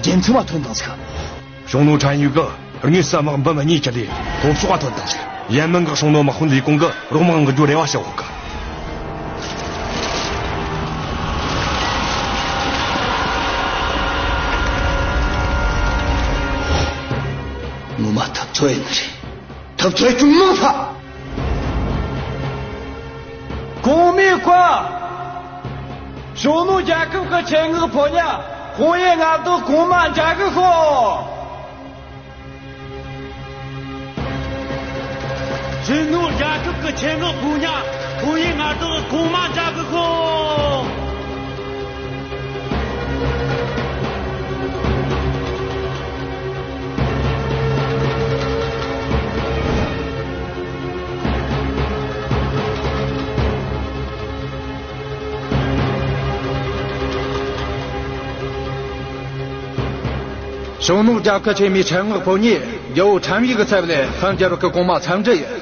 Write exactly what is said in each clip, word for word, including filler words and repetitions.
རྒྱལ་མཚན་མ་ཐོན་དང་ཟིག། ཞུང་ནུ་ཁྲན་ཡུས་གི་དངོས་སུ་དམག་འབུམ་གཉིས་ཁྲིད་ལས་ལྷོ་ཕྱོགས་ཐོན་དང་ཟིག། ཡན་མིན་གི་ཞུང་ནུ་དམག་དཔོན་ལས་ཁུངས་གི་རོགས་དམག་འགུལ་རྒྱུ་རེ་བ་བྱ་འོག་གི། ངོ་མ་ཐབས་ཚོད་ཡིན་ནི་རེད། ཐབས་ཚོད་ཅུང་མང་ཐལ། གོང་མའི་བཀའ། ཞུང་ནུ་རྒྱལ་ཁབ་ཀྱི་ཆེད་མངགས་ཕོ་ཉ་ཧོང་ཡེ་མངའ་བདག་གོང་མ་མཇལ་གི་ཤོག། ཞུང་ནུ་རྒྱལ་ཁབ་ཀྱི་ཆེད་མངགས་ཕོ་ཉ་ཧོང་ཡེ་མངའ་བདག་གོང་མ་མཇལ་གི་ཤོག། ཞུང་ནུ་རྒྱལ་ཁབ་ཆེན་མོའི་ཆེད་མངགས་ཕོ་ཉས་རྒྱལ་བོ་ཁྲན་ཡུས་ཀྱི་ཚབ་ལས་ཧན་རྒྱལ་རབས་ཀྱི་གོང་མ་འཚམས་འདྲི་ཡིན།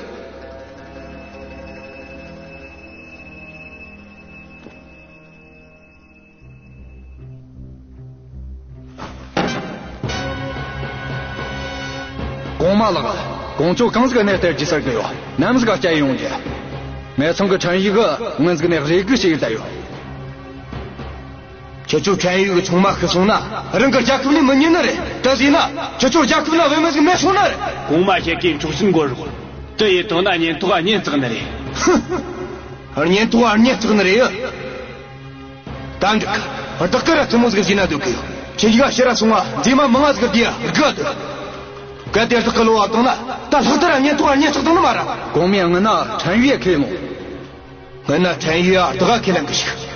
གོང་མ་ལགས། གོང་ཅོ་གང་ཟིག་གནས་སྟེར་རྒྱུ་ཟེར་གི་ཡོད། ནམ་ཟིག་ག་སྐྱེལ་ཡོང་རྒྱུ། མེ་ཚང་གི་ཁྲན་ཡུས་གི་ངན་ཟིག་ནས་རེ་སྒུག་བྱེད་ཡི་ད་ཡོད། ཁྱེད་ཚོ་ཁྲན་ཡུས་གི་ཚོང་མ་ཤི་སོང་ན་རང་གི་རྒྱལ་ཁབ་ནས་མི་ཉན་ནི་རེད། ད་ཟིན་ན་ཁྱེད་ཚོ་རྒྱལ་ཁབ་ན་བུད་མེད་ཟིག་མེད་སོང་ནི་རེད། གོང་མ་ཁྱེད་ཀྱིས་འཁྱོག་སེམས་འགོ་རོགས། དེ་ཡི་དོན་ན་གཉེན་ཐོག་གཉེན་བརྩེགས་ནི་རེད། ཧུ། གཉེན་ཐོག་གཉེན་བརྩེགས་ནི་རེད། ད་འགྲིག་གི། བདག་གིས་ར་ཐུ་མོ་ཟིག་བྱས་ན་འདོད་གི་ཡོད། ཁྱེད་ཀྱིས་ཕྱིར་ར་སོང་བ་མཛེས་མ་མང་ང་ཟིག་བསྡུས་དགའ་འདོད། གལ་ཏེ་བདག་གི་བློ་བབ་བཏང་ན་ད་ལྷག་ཏུ་ར་གཉེན་ཐོག་གཉེན་བརྩེགས་བཏང་ནི་མ་རེད། གོང་མའི་སྔུན་ན་ཁྲན་ཡུས་ཁས་ལོངས། སྔུན་ན་ཁྲན་ཡུས་ཨ་བདག་ག་ཁས་ལེན་གི་ཞིག།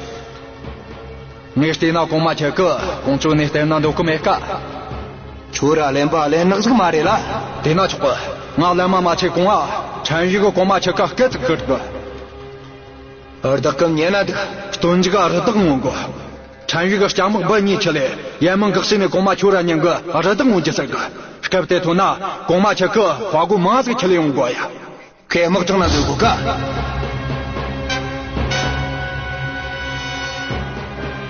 ངས་བལྟས་ན་གོང་མ་ཁྱེད་ཀྱིས་གོང་ཅོ་གནས་སྟེར་ན་འདོད་གི་མེད་ཀ། ཁྱོད་ར་གླེན་པ་གླེན་ནག་ཟིག་མ་རེད་ལ། དེ་ན་ཆོག་གི། ང་ལམ་མ་མ་ཆས་གོང་ང་ཁྲན་ཡུས་གིས་གོང་མ་ཁྱེད་ཀ་སྐད་ཅིག་བསྐུར་གི། བདག་གིས་ཉན་ན་འདུག། སྟོན་མཇུག་རི་དྭགས་རྔོན་དགོས། ཁྲན་ཡུས་གིས་སྐྱ་དམག་འབུམ་གཉིས་ཁྲིད་ལས་ཡན་མིན་འགག་ས་ནས་གོང་མ་ཁྱོད་ར་མཉམ་གི་རི་དྭགས་རྔོན་རྒྱུ་ཟེར་གི། སྐབས་དེ་ཐོན་ན་གོང་མ་ཁྱེད་ཀྱིས་དཔའ་རྒོད་མང་ཟིག་ཁྲིད་ལས་ཡོང་དགོས་ཡ། ཁོས་དམག་དྲངས་ན་འདོད་གོ་ཀ།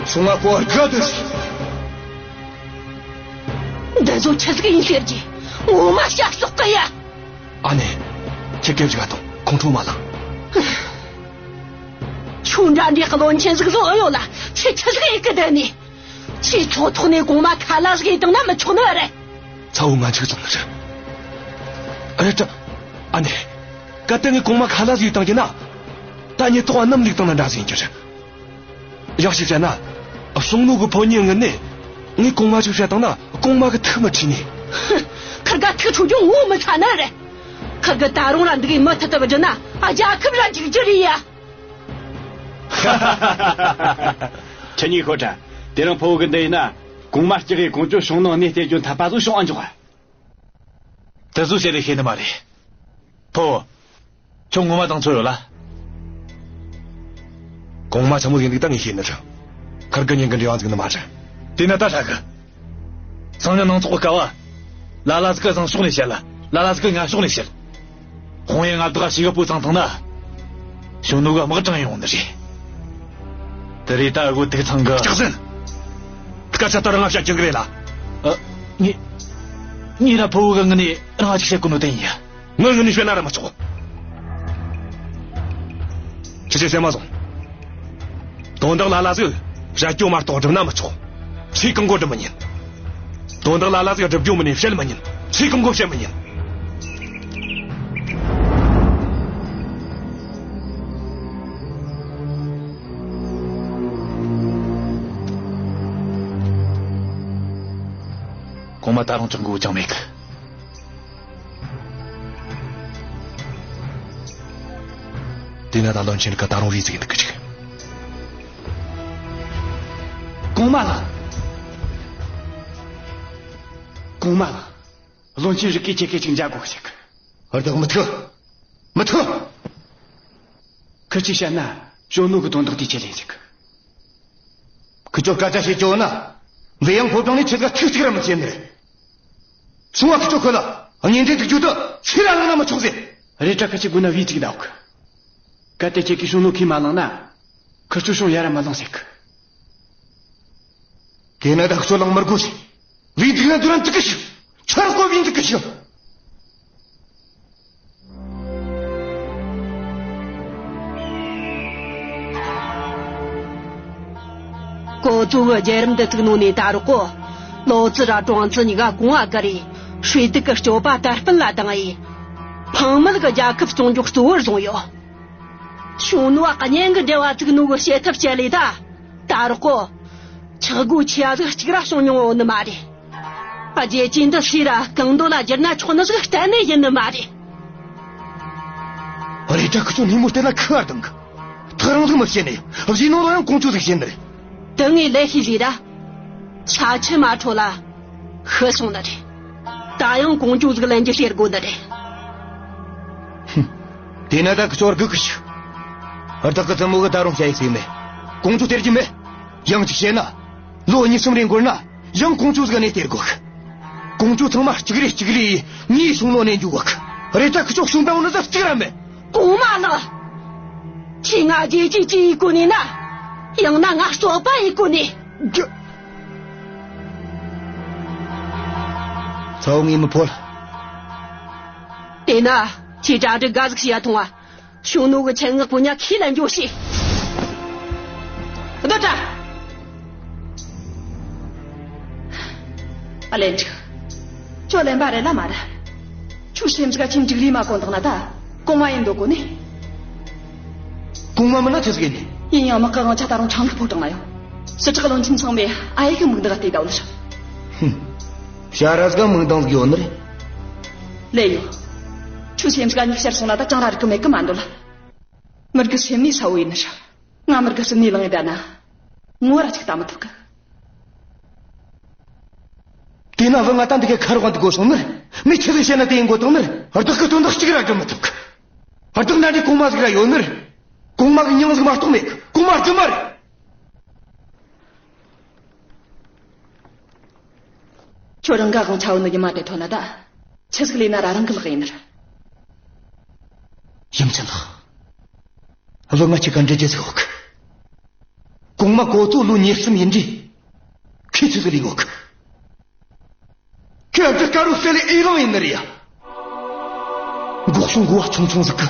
སོང་ང་ཁོ་དགའ་འདོད་ཟིག། འདི་ཚོ་ཆི་ཟིག་ཡིན་ཟེར་གྱི། ངོ་མ་ཤ་སོག་གི་ཡ། ཨ་ནེ། ཁྱེད་སྐད་ཅིག་ག་ཐོངས། ཁོང་ཁྲོ་མ་ལངས། ཁྱོད་འདྲ་འདྲའི་བློན་ཆེན་ཟིག་བཟོ་ཡོད་ལ། ཁྱེད་ཆི་ཟིག་ཡེད་གི་བསྡད་ནི། ཁྱེད་ཚོགས་ཐོག་ནས་གོང་མ་ཁ་ལ་ཟིག་ཡེད་བཏང་ན་མི་ཆོག་ནི་རེད། ཚ་བོ་ང་འཇིགས་སོང་ནི་རེད། རེད་དྲ། ཨ་ནེ། གལ་ཏེ་ངས་གོང་མ་ཁ་ལ་ཟིག་ཡེད་བཏང་རྒྱུ་ན། ད་ཉེན་རྟོག་པ་གནམ་ལུག་བཏང་ན་འདྲ་ཟིག་ཡིན་རྒྱུ་རེད། ཡང་ཞིག་བཤད་ན། ཞུང་ནུ་གི་ཕོ་ཉའི་སྔུན་ནས་ངས་གོང་མ་ཅིག་བཤད་བཏང་ན་གོང་མ་གི་ཐུགས་མི་ཁྲོ་ནི། ཧུ། ཁིར་ག་ཐུགས་ཁྲོ་རྒྱུ་ངོ་མི་ཚ་ནི་རེད། ཁིར་གིས་ད་རུང་ར་འདི་གི་མུ་མཐུད་དུ་བསྒྲུབས་ན་རྒྱལ་ཁབ་ར་འཇིག་རྒྱུ་རེད་ཡ། ཁྱེད་གཉིས་ཤོད་དྲ། དེ་རིང་ཕུ་བོ་གི་འདི་ཡིན་ན་གོང་མ་སྐྱག་གི་གོང་ཅོ་ཞུང་ནུ་གནས་སྟེར་རྒྱུ་འཐད་པ་ཟིག་བྱུང་ཨ་འཇོག་ཨ། དེ་ཚོ་བཤད་ལས་ཤེས་ནི་མ་རེད། ཕུ་བོ། ཁྱོད་ངོ་མ་དང་ཚོད་ཡོད་ལ། གོང་མ་ཆི་མོ་ཟིག་ཡིན་འདུག་ད་ངས་ཤེས་ནི་རེད། ཁིར་གིས་གཉེན་གི་འབྲེལ་བ་འཛུགས་ནི་མ་རེད། དེ་ན་ད་ཧྲ་གི། སང་ཉིན་ནང་ཚོགས་སྐབས། ལ་ལ་ཟིག་གིས་བཟང་ཕྱོགས་ནས་བཤད་ལ། ལ་ལ་ཟིག་གིས་ངན་ཕྱོགས་ནས་བཤད། ཧོང་ཡེ་མངའ་བདག་ཞི་ག་པོ་ཚང་ཐང་ན། ཞུང་ནུ་གིས་དམག་དྲངས་ཡོང་ནི་རེད། དེ་རེད་ད་འུ་ཐུག་ཚང་གི། སྐྱག་ཟན། སྐད་ཆ་ད་རང་ང་བཤད་རྒྱུ་གི་རེད་ལ། ཨ། ངས། ངས་ར་ཕུ་བོ་གི་སྔུན་ནས་རང་ང་ཅིག་བཤད་གོ་ནོ་དེ་ཡིན་ཡ། ངའི་སྔུན་ནས་བཤད་ན་ར་མི་ཆོག། ཁྱེད་ཆོས་སེམས་མ་བཟུང་། དོན་དག་ལ་ལ་ཟིག་བཤད་རྒྱུ་མ་གཏོགས་སྒྲུབ་ན་མི་ཆོག། ཚེ་གང་བོ་སྒྲུབ་མི་ཉན། དོན་དག་ལ་ལ་ཟིག་སྒྲུབ་རྒྱུ་མིན་ནས་བཤད་མི་ཉན། ཚེ་གང་བོ་བཤད་མི་ཉན། གོང་མ་ད་རུང་ཅང་གོ་ཅང་མེད་གི། དེ་ན་ད་བློན་ཆེན་ག་ད་རུང་བི་ཟིག་འདུག་གི་ཅིག། གོང་མ་ལགས། གོང་མ་ལགས། བློན་ཆེན་རིགས་ཀྱིས་ཁྱེད་སྐད་ཅིག་མཇལ་དགོས་ཤིག། ཨར་བདག་མི་ཐུབ། མི་ཐུབ། ཁིར་ཆོས་བཤད་ན་ཞུང་ནུ་གི་དོན་དག་དེ་ཁས་ལེན་ཟིག། ཁི་ཆོ་སྐད་ཆ་བཤད་རྒྱུ་ན། འབྲི་གཡང་ཕོ་བྲང་ནས་ཁྱེད་ཀ་ཐུག་ཅིག་ར་མི་བྱེད་ནི་རེད། སོང་བ་ཁི་ཆོ་ཁོ་ལ་གཉེན་འབྲེལ་འཛུགས་རྒྱུ་དེ་ཚེ་ར་བླངས་ན་མི་ཆོག་ཟེར། རེད་དྲ། ཁི་ཆོས་དགོས་ན་བི་ཅིག་འདུག། གལ་ཏེ་ཁྱེད་ཀྱིས་ཞུང་ནུ་ཁས་མ་བླངས་ན། ཁིར་ཆོ་ཞུང་ཡ་ར་མི་བླངས་ཟེར་གི། དེ་ན་ད་ཁི་ཆོ་བླངས་མི་དགོས་ཟེར། བའི་འདུག་ན་འདུག་རན་འདུག་གི་ཤི། ཆར་བཀོད་བའི་འདུག་གི་ཤི། ཀོ་ཙུ་གི་རྒྱལ་རབས་འདི་བཙུགས་ནོ་ནས་ད་རག་གོ། ལོ་ཙི་ར་ཀྲོང་ཙི་གཉིས་ཀ་གོང་བ་བཀུར་རེ། ཧྲུའེ་ཏི་གི་སྤྱོད་པ་དར་སྤེལ་ལ་བཏང་ཡེ། ཕང་མེད་གི་རྒྱལ་ཁབ་སྐྱོང་རྒྱུ་གཙོ་བོར་བཟུང་ཡོད། ཞུང་ནུ་བ་གཉེན་གི་འབྲེལ་བ་བཙུགས་ནོ་གི་བྱེད་ཐབས་སྤྱད་ལེ་ད། ད་རག་གོ། ཆག་སྒོ་ཆེ་ཟིག་གཅིག་ར་བྱུང་མྱོང་ཡོད་ནི་མ་རེད། རྒྱལ་སྤྱི་འདི་སུས་ར་གང་འདོད་ལ་བསྒྱུར་ན་ཆོག་ནི་ཟིག་གཏན་ནས་ཡིན་ནི་མ་རེད། རེད་དྲ་ཁི་ཆོ་སྣེ་མོ་བལྟས་ན་ཁུ་བར་དང་གི། ཐག་རིང་ཟིག་མི་བཤད་ནས་གཞས་ནོ་ལ་ཡང་ཀོང་ཅོ་ཟིག་བཤད་ནི་རེད། དེ་ངས་ལས་ཤེས་ཟིག་ར། ས་ཆུ་མ་འཕྲོ་ལ་ཤི་སོང་ནི་རེད། ད་ཡང་ཀོང་ཅོ་ཟིག་ལེན་རྒྱུ་ཟེར་དགོ་ནི་རེད། ཧུམ། དེ་ན་ད་ཁི་ཆོར་སྒུག་གི་ཤི། བདག་གི་བཙུན་མོ་གི་ད་རུང་བྱ་ཡི་ཟིག་མེད། ཀོང་ཅོ་སྟེར་རྒྱུ་མེད། ཡང་གཅིག་བཤད་ན། ལོ་གཉིས་གསུམ་རེ་འགོར་ན། ཡང་ཀོང་ཅོ་ཟིག་ག་ནས་སྟེར་དགོ་གི། ཀོང་ཅོ་ཚང་མ་གཅིག་རེ་གཅིག་རེ་ངའི་ཞུང་ནོ་ནས་འཇུག་གོ་གི། རེད་ད་ཁི་ཆོ་ཞུང་པ་འོ་ན་ཟིག་གཅིག་ར་མེད། གོང་མ་ལགས། ཁྱེད་ང་རྒྱལ་གྱིས་ཅི་ཡི་གོ་ནས་ན། ཡང་ན་ང་སོག་པ་ཡི་གོ་ནས། རྒྱུ། ཚ་བོ་ངས་མི་ཕོད། དེ་ན། ཁྱེད་གྲ་སྒྲིག་ག་ཟིག་བྱས་ཡ་ཐོང་བ། ཞུང་ནུ་གི་ཆེད་མངགས་པོ་ཉག་ཁས་ལེན་རྒྱུ་བྱས། ཨ་ད་ད། ཨ་ལན་ཅིག་ཁྱོད་ལན་པ་རེད་ལ་མ་རེད། ཁྱོད་སེམས་ཟིག་ག་ཆེན་འགྲིག་རེ་མ་གོན་དང་ན་ད། གོང་མ་ཡིན་འདོད་གོ་ནི། གོང་མ་མིན་ན་ཆི་ཟིག་ཡིན་ནི། ཡིན་ཡང་དམག་གི་དབང་ཆ་ད་རུང་ཁྲང་ལི་ཕོ་བྲང་ན་ཡོད། སྲིད་ཁྲག་བློན་ཆེན་ཚང་མས་ཨ་ཡེ་གི་མིག་འདི་ག་བལྟས་ད་ཡོད་ནི་རེད། ཧུམ། ཞ་ར་ཟིག་ག་མིག་མདངས་ཟིག་ཡོད་ནི་རེད། ལེ་ཡོད། ཁྱོད་སེམས་ཟིག་ག་མྱིག་ཤར་སོང་ན་ད་ཅང་ར་རིག་གི་མེད་གི་མ་འདོད་ལ། མི་རྒྱུ་སེམས་ནས་ཚ་བོ་ཡིན་ནི་རེད། ང་མི་རྒྱུ་སེམས་ནས་ལངས་ཡི་ད་ན། ངོ་ར་ཅིག་ལྟ་མི་ཐུབ་གི། དེས་ན་བུ་ང་ད་འདི་གའི་ཁ་རོག་འདི་དགོས་སོང་ནི། མི་ཆི་ཟིག་བཤད་ན་དེ་ཡིན་དགོས་དང་ནི། བདག་གི་དོན་དག་གཅིག་ར་སྒྲུབ་མི་ཐུབ་གི། བདག་ན་འདྲའི་གོང་མ་ཟིག་ར་ཡོད་ནི། གོང་མ་གི་མྱིང་ཟིག་མ་གཏོགས་མེད་གི། གོང་མ་རྫུན་མ་རེད། ཁྱོད་རང་ག་དབང་ཆ་བོ་ནི་ཉི་མ་དེ་ཐོན་ན་ད། ཆི་ཟིག་ལས་ན་ར་རང་གི་ལག་ཡིན་ནི། ཡུམ་ཆེན་ལགས། བུ་ང་ཁྱེད་ཀ་འདྲི་རྒྱུ་ཟིག་ཡོད་གི། གོང་མ་གོ་ཏོ་ལོ་ཉེར་གསུམ་ཡིན་དུས། ཁྱེད་ཆི་ཟིག་ལས་ཡོད་གི། ཁྱེད་འདི་དཀའ་རུ་སེ་ལེ་ཨེ་ལང་ཡིན་ནི་རེད་ཡ། འགོག་སྲུང་འགོ་བ་ཆུང་ཆུང་ཟིག་གི།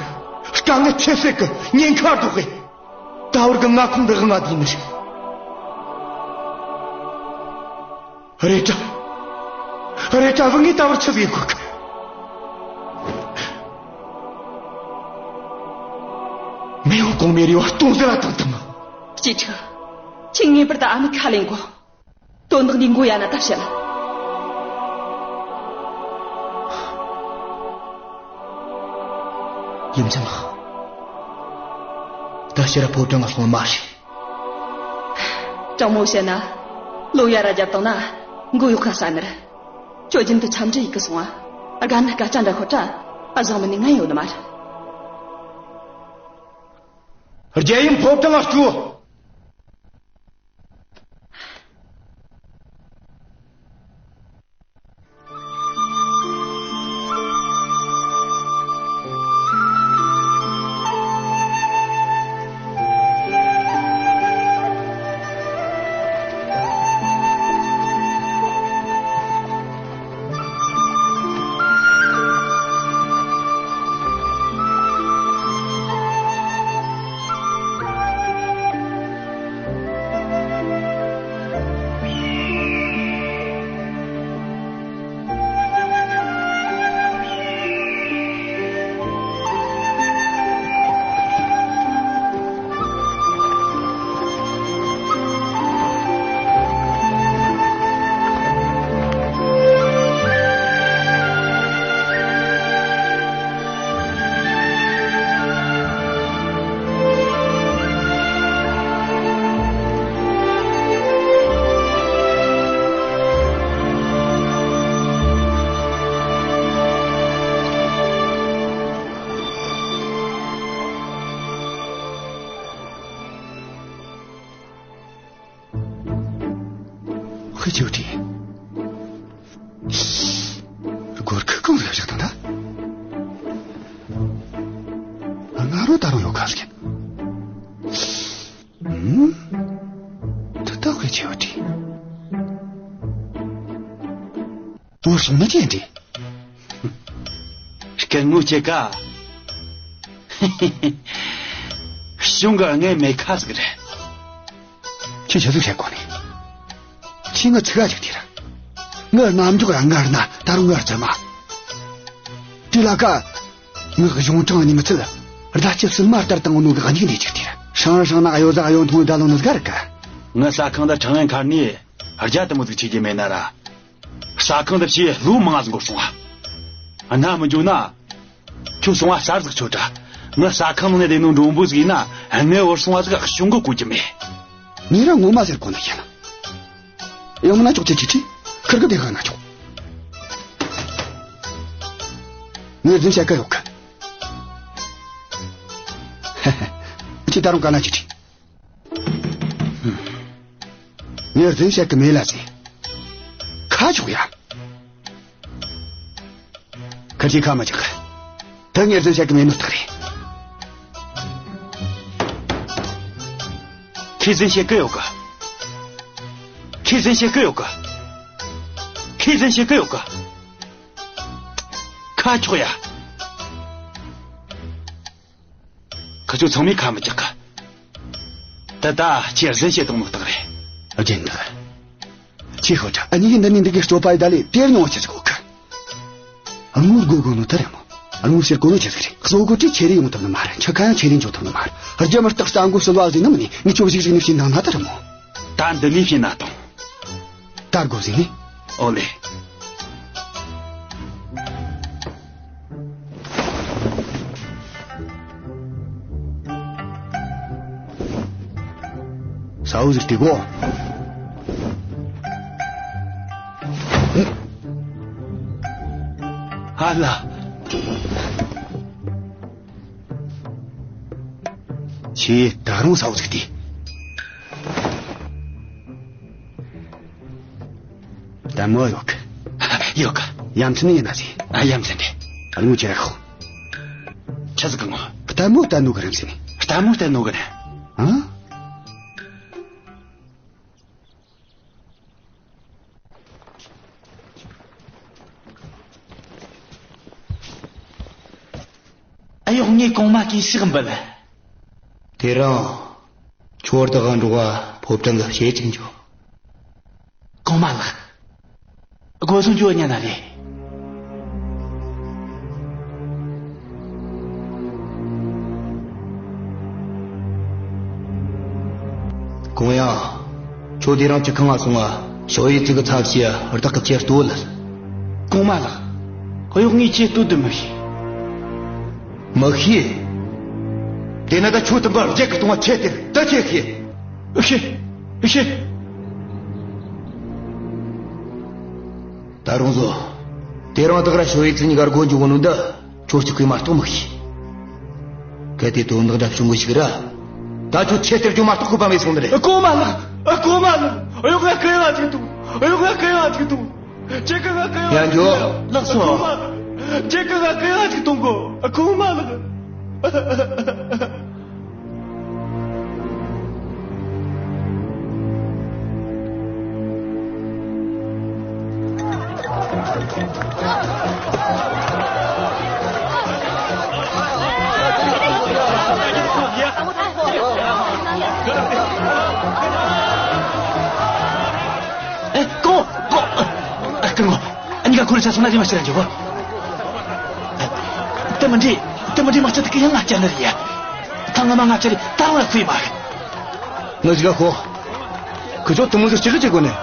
དཀའ་ངལ་ཁྱད་བསད་གི་ཉེན་ཁ་ལྡོག་གི། ད་བར་གི་མངའ་ཁོངས་འདི་ང་བསྡུས་ནི་རེད། རེད་དྲ། རེད་དྲ་བུ་ངས་ད་བར་ཆི་ཟིག་ཡེད་དགོས་གི། མེས་པོ་གོང་མའི་རེ་བ་སྟོང་ཟད་ལ་བཏང་ཐུབ་མ། གཅེས་ཕྲུག་ཁྱེད་ངེས་པར་དུ་ཨ་མའི་ཁ་ལེན་དགོས། དོན་དག་འདི་མགོ་ཡ་ན་ད་བཤད་ལ། ཡུམ་ཆེན་ལགས། ད་ཕྱིར་ཕོ་བྲང་ང་སོང་མ་ཤེས། དྲང་མོ་བཤད་ན། ལོ་ཡ་ར་རྒྱབ་བཏང་ན། མགོ་གཡོག་ཁ་ས་ནི་རེད། ཁྱོད་རྒྱུན་དུ་འཚམས་འདྲི་ཡེད་གི་སོང་ང་། དགའ་ནི་སྐད་ཆ་འདྲ་ཤོད་དྲ། ཨ་བཟང་མི་ནི་ང་ཡོད་ནི་མ་རེད། རྒྱལ་ཡུམ་ཕོ་བྲང་ང་སྐྱོད། ཧུའེ་ཆེ་ཧྲི། སྒོར་ཁུ་གང་ཟིག་བཞག་བཏང་ད། ང་རོ་ད་རུང་ཡོད་ཁ་ཟིག་ཡིན། ཨུམ། ད་ད་ཧུའེ་ཆེ་ཧྲི། བོར་སོང་ནི་ཅི་འདྲ། སྐུ་ངོ་ཁྱེད་ཀ། གཞུང་གི་ངའི་མེ་ཁ་ཟིག་རེད། ཁྱེད་ཆི་ཟིག་བཤད་གོ་ནི། ཁྱེད་ངི་ཚིག་ག་ཅིག་དེ་ར། ངི་རྣམ་འཇོག་ར་ངར་ན་ད་རུང་ངར་ཙམ་མ། དེ་ལ་ཀ། ངི་གཞུང་དྲང་ནི་མི་ཚད། རྡ་ཅི་བསིལ་མ་ལྟར་དང་ནོ་གི་གཉིས་ནས་ཅིག་དེ་ར། ཧྲང་ཧྲང་ན་གཡོ་ཟ་གཡོ་མཐོང་ད་ལོ་ནི་ཟ་གར་ཀ། ངི་ཟ་ཁང་ད་ཁྲང་ཡན་མཁར་ནས་རྒྱ་དེ་མོ་ཟིག་ཆེ་གི་མེད་ན་ར། ཟ་ཁང་འདི་ཕྱི་ལོ་མང་ཟིག་འགོར་སོང་ང་། གནའ་མི་འཇོག་ན། ཁྱོད་སོང་ང་གསར་ཟིག་ཆོད་དྲ། ངི་ཟ་ཁང་ནང་ནས་བསྡད་ནོ་མགྲོན་པོ་ཟིག་ཡིན་ན་གནས་བོར་སོང་བ་ཟིག་གཞུང་གི་གོ་རྒྱུ་མེད། ངས་ར་ངོ་མ་ཟེར་གོ་ནི་ཡིན། ཡང་མིན་ན་ཅོག་ཅེ་ཅི་ཅི་ཁིར་གི་བདེ་ག་ན་ཆོག་ངས་རྫུན་བཤད་གི་ཡོད་གི། ཅི་ད་རུང་ག་ན་ཅི་ཅི། ངས་རྫུན་བཤད་གི་མེད་ལ་ཟེ། ཁ་ཆོག་ཡ། ཁ་ཅིག་ཁ་མ་ཆག་ད་ངས་རྫུན་བཤད་གི་མེད་ནོ་རྟགས་རེད། ཁྱེད་རྫུན་བཤད་གི་ཡོད་གི། ཁྱེད་རྫུན་བཤད་གི་ཡོད་གི། ཁྱེད་རྫུན་བཤད་གི་ཡོད་གི། ཁ་ཆོག་ཡ། ཁ་ཆོ་ཚང་མས་ཁ་མི་རྒྱག་གི། ད་ད་ཁྱེད་རྫུན་བཤད་བཏང་ནོ་རྟགས་རེད། རྒྱན་འདུག་ཁྱེད་ཤོད་དྲ། ཨ་ནི་གི་འདི་ནི་འདི་གི་སྤྱོད་པ་ཡི་ད་ལས་དེར་མྱོང་བ་ཆི་ཟིག་གོ་གི། དངུལ་དགོས་དགོས་ནོ་ད་རེད་མོ། དངུལ་ཟེར་གོ་ནོ་ཆི་ཟིག་རེད། གསོ་གོ་དུས་ཁྱེར་རེ་ཡོང་ཐུབ་ནི་མ་རེད། འཆི་ཁ་ཡང་ཁྱེར་རེ་འཇོག་ཐུབ་ནི་མ་རེད། རྒྱ་མི་རྟག་རྩ་མགོ་སོལ་བ་ཟིག་ནི་མིན་ནི། ངས་ཁྱོད་ཞིག་ཞིག་ནི་བྱིན་དང་ན་ད་རེད་མོ། ད་འདི་ནས་བྱིན་ན་དང་། ད་དགོས་ཟིག་ནི། ཨོ་ལེ། ས་འུ་ཟིག་དེ་གོ། ཨ་ལ། ཁྱེད་ད་རུང་ས་འུ་ཟིག་དེ། ལྟད་མོ་ཡོད་གི། ཡོད་གི། ཡ་མཚན་ཡིན་ན་ཟེ། ཨ། ཡ་མཚན་རེད། ཨ་ནུ་ཁྱེད་ར་ཤོག་ཆི་ཟིག་གི་ངོ། ལྟད་མོ་ལྟ་ནོ་གི་རེད་ཟེ་ནི། ལྟད་མོ་ལྟ་ནོ་གི་རེད། ཨ། ཨ་ཡོག་ངས་གོང་མ་གི་ཕྱག་འབུལ། དེ་རིང་ཁྱོད་དག་འགྲོ་བ་ཕོ་བྲང་གི་ཕྱེད་ཅིག་འཇོག་གོང་མ་ལགས། སྒོ་སྲུང་ཅོ་ཉན་ན་རེད། གོང་ཡང་། ཁྱོད་དེ་རིང་ཅི་གང་ང་སོང་ང་ཞོ་ཡི་ཙི་གི་ཚབ་བྱས་བདག་གི་ཁྱེད་ལྟོ་ལ། གོང་མ་ལགས། གཡོག་ངས་ཁྱེད་ལྟོ་དུ་མི་ཤེས། མི་ཤེས། དེ་ན་ད་ཁྱོད་དུ་འབར་རྒྱལ་གི་གཏོང་བ་ཁྱེད་དེར་ད་ཁྱེད་ཤེས། ཨ་ཤེས། ཨ་ཤེས། ད་རུང་བཟོ། དེ་རིང་བདག་ར་ཞོ་ཡི་ཙི་གཉིས་ཀ་སྒོ་འཇུག་གོ་ནོ་འདི། ཁྱོད་ཅིག་གིས་མ་གཏོགས་མི་ཤེས། གལ་ཏེ་དོན་དག་འདྲ་བྱུང་གི་ཞིག་ར། ད་ཁྱོད་ཆེ་སྟེར་རྒྱུ་མ་གཏོགས་གོ་བ་མེད་སོང་ནི་རེད། ཨ། གོང་མ་ལགས། ཨ། གོང་མ་ལགས། གཡོག་ང་གུས་པ་ཅིག་གཏོང་། གཡོག་ང་གུས་པ་ཅིག་གཏོང་། ཁྱེད་ཀྱིས་ང་གུས་པ། ཡ་འགྱོ། ལགས་སོ། ཨ། གོང་མ་ལགས། ཁྱེད་ཀྱིས་ང་གུས་པ་ཅིག་གཏོང་གོ། ཨ། གོང་མ་ལགས། ཨེ། ཀོ། ཀོ། ཨ། སྐུ་ངོ། ཨ་ནི་ག་ཁོ་རེ་ཆ་སོང་ན་རེ་མ་ཤེས་ར་འཇོག་གོ། ཨ། དེ་མི་འདྲ། དེ་མི་འདྲ་མ་ཆ་དེ་གི་ཡང་ང་ཅག་ནི་རེད་ཡ། ད་ང་མ་ང་ཅག་རེད། ད་རུང་ལ་ཁུ་ཡི་མ་རེད། ངི་ཟིག་ག་ཤོག་ཁུ་ཆོ་དུ་མོ་ཟིག་ཅི་ཟིག་བྱེད་གོ་ནི།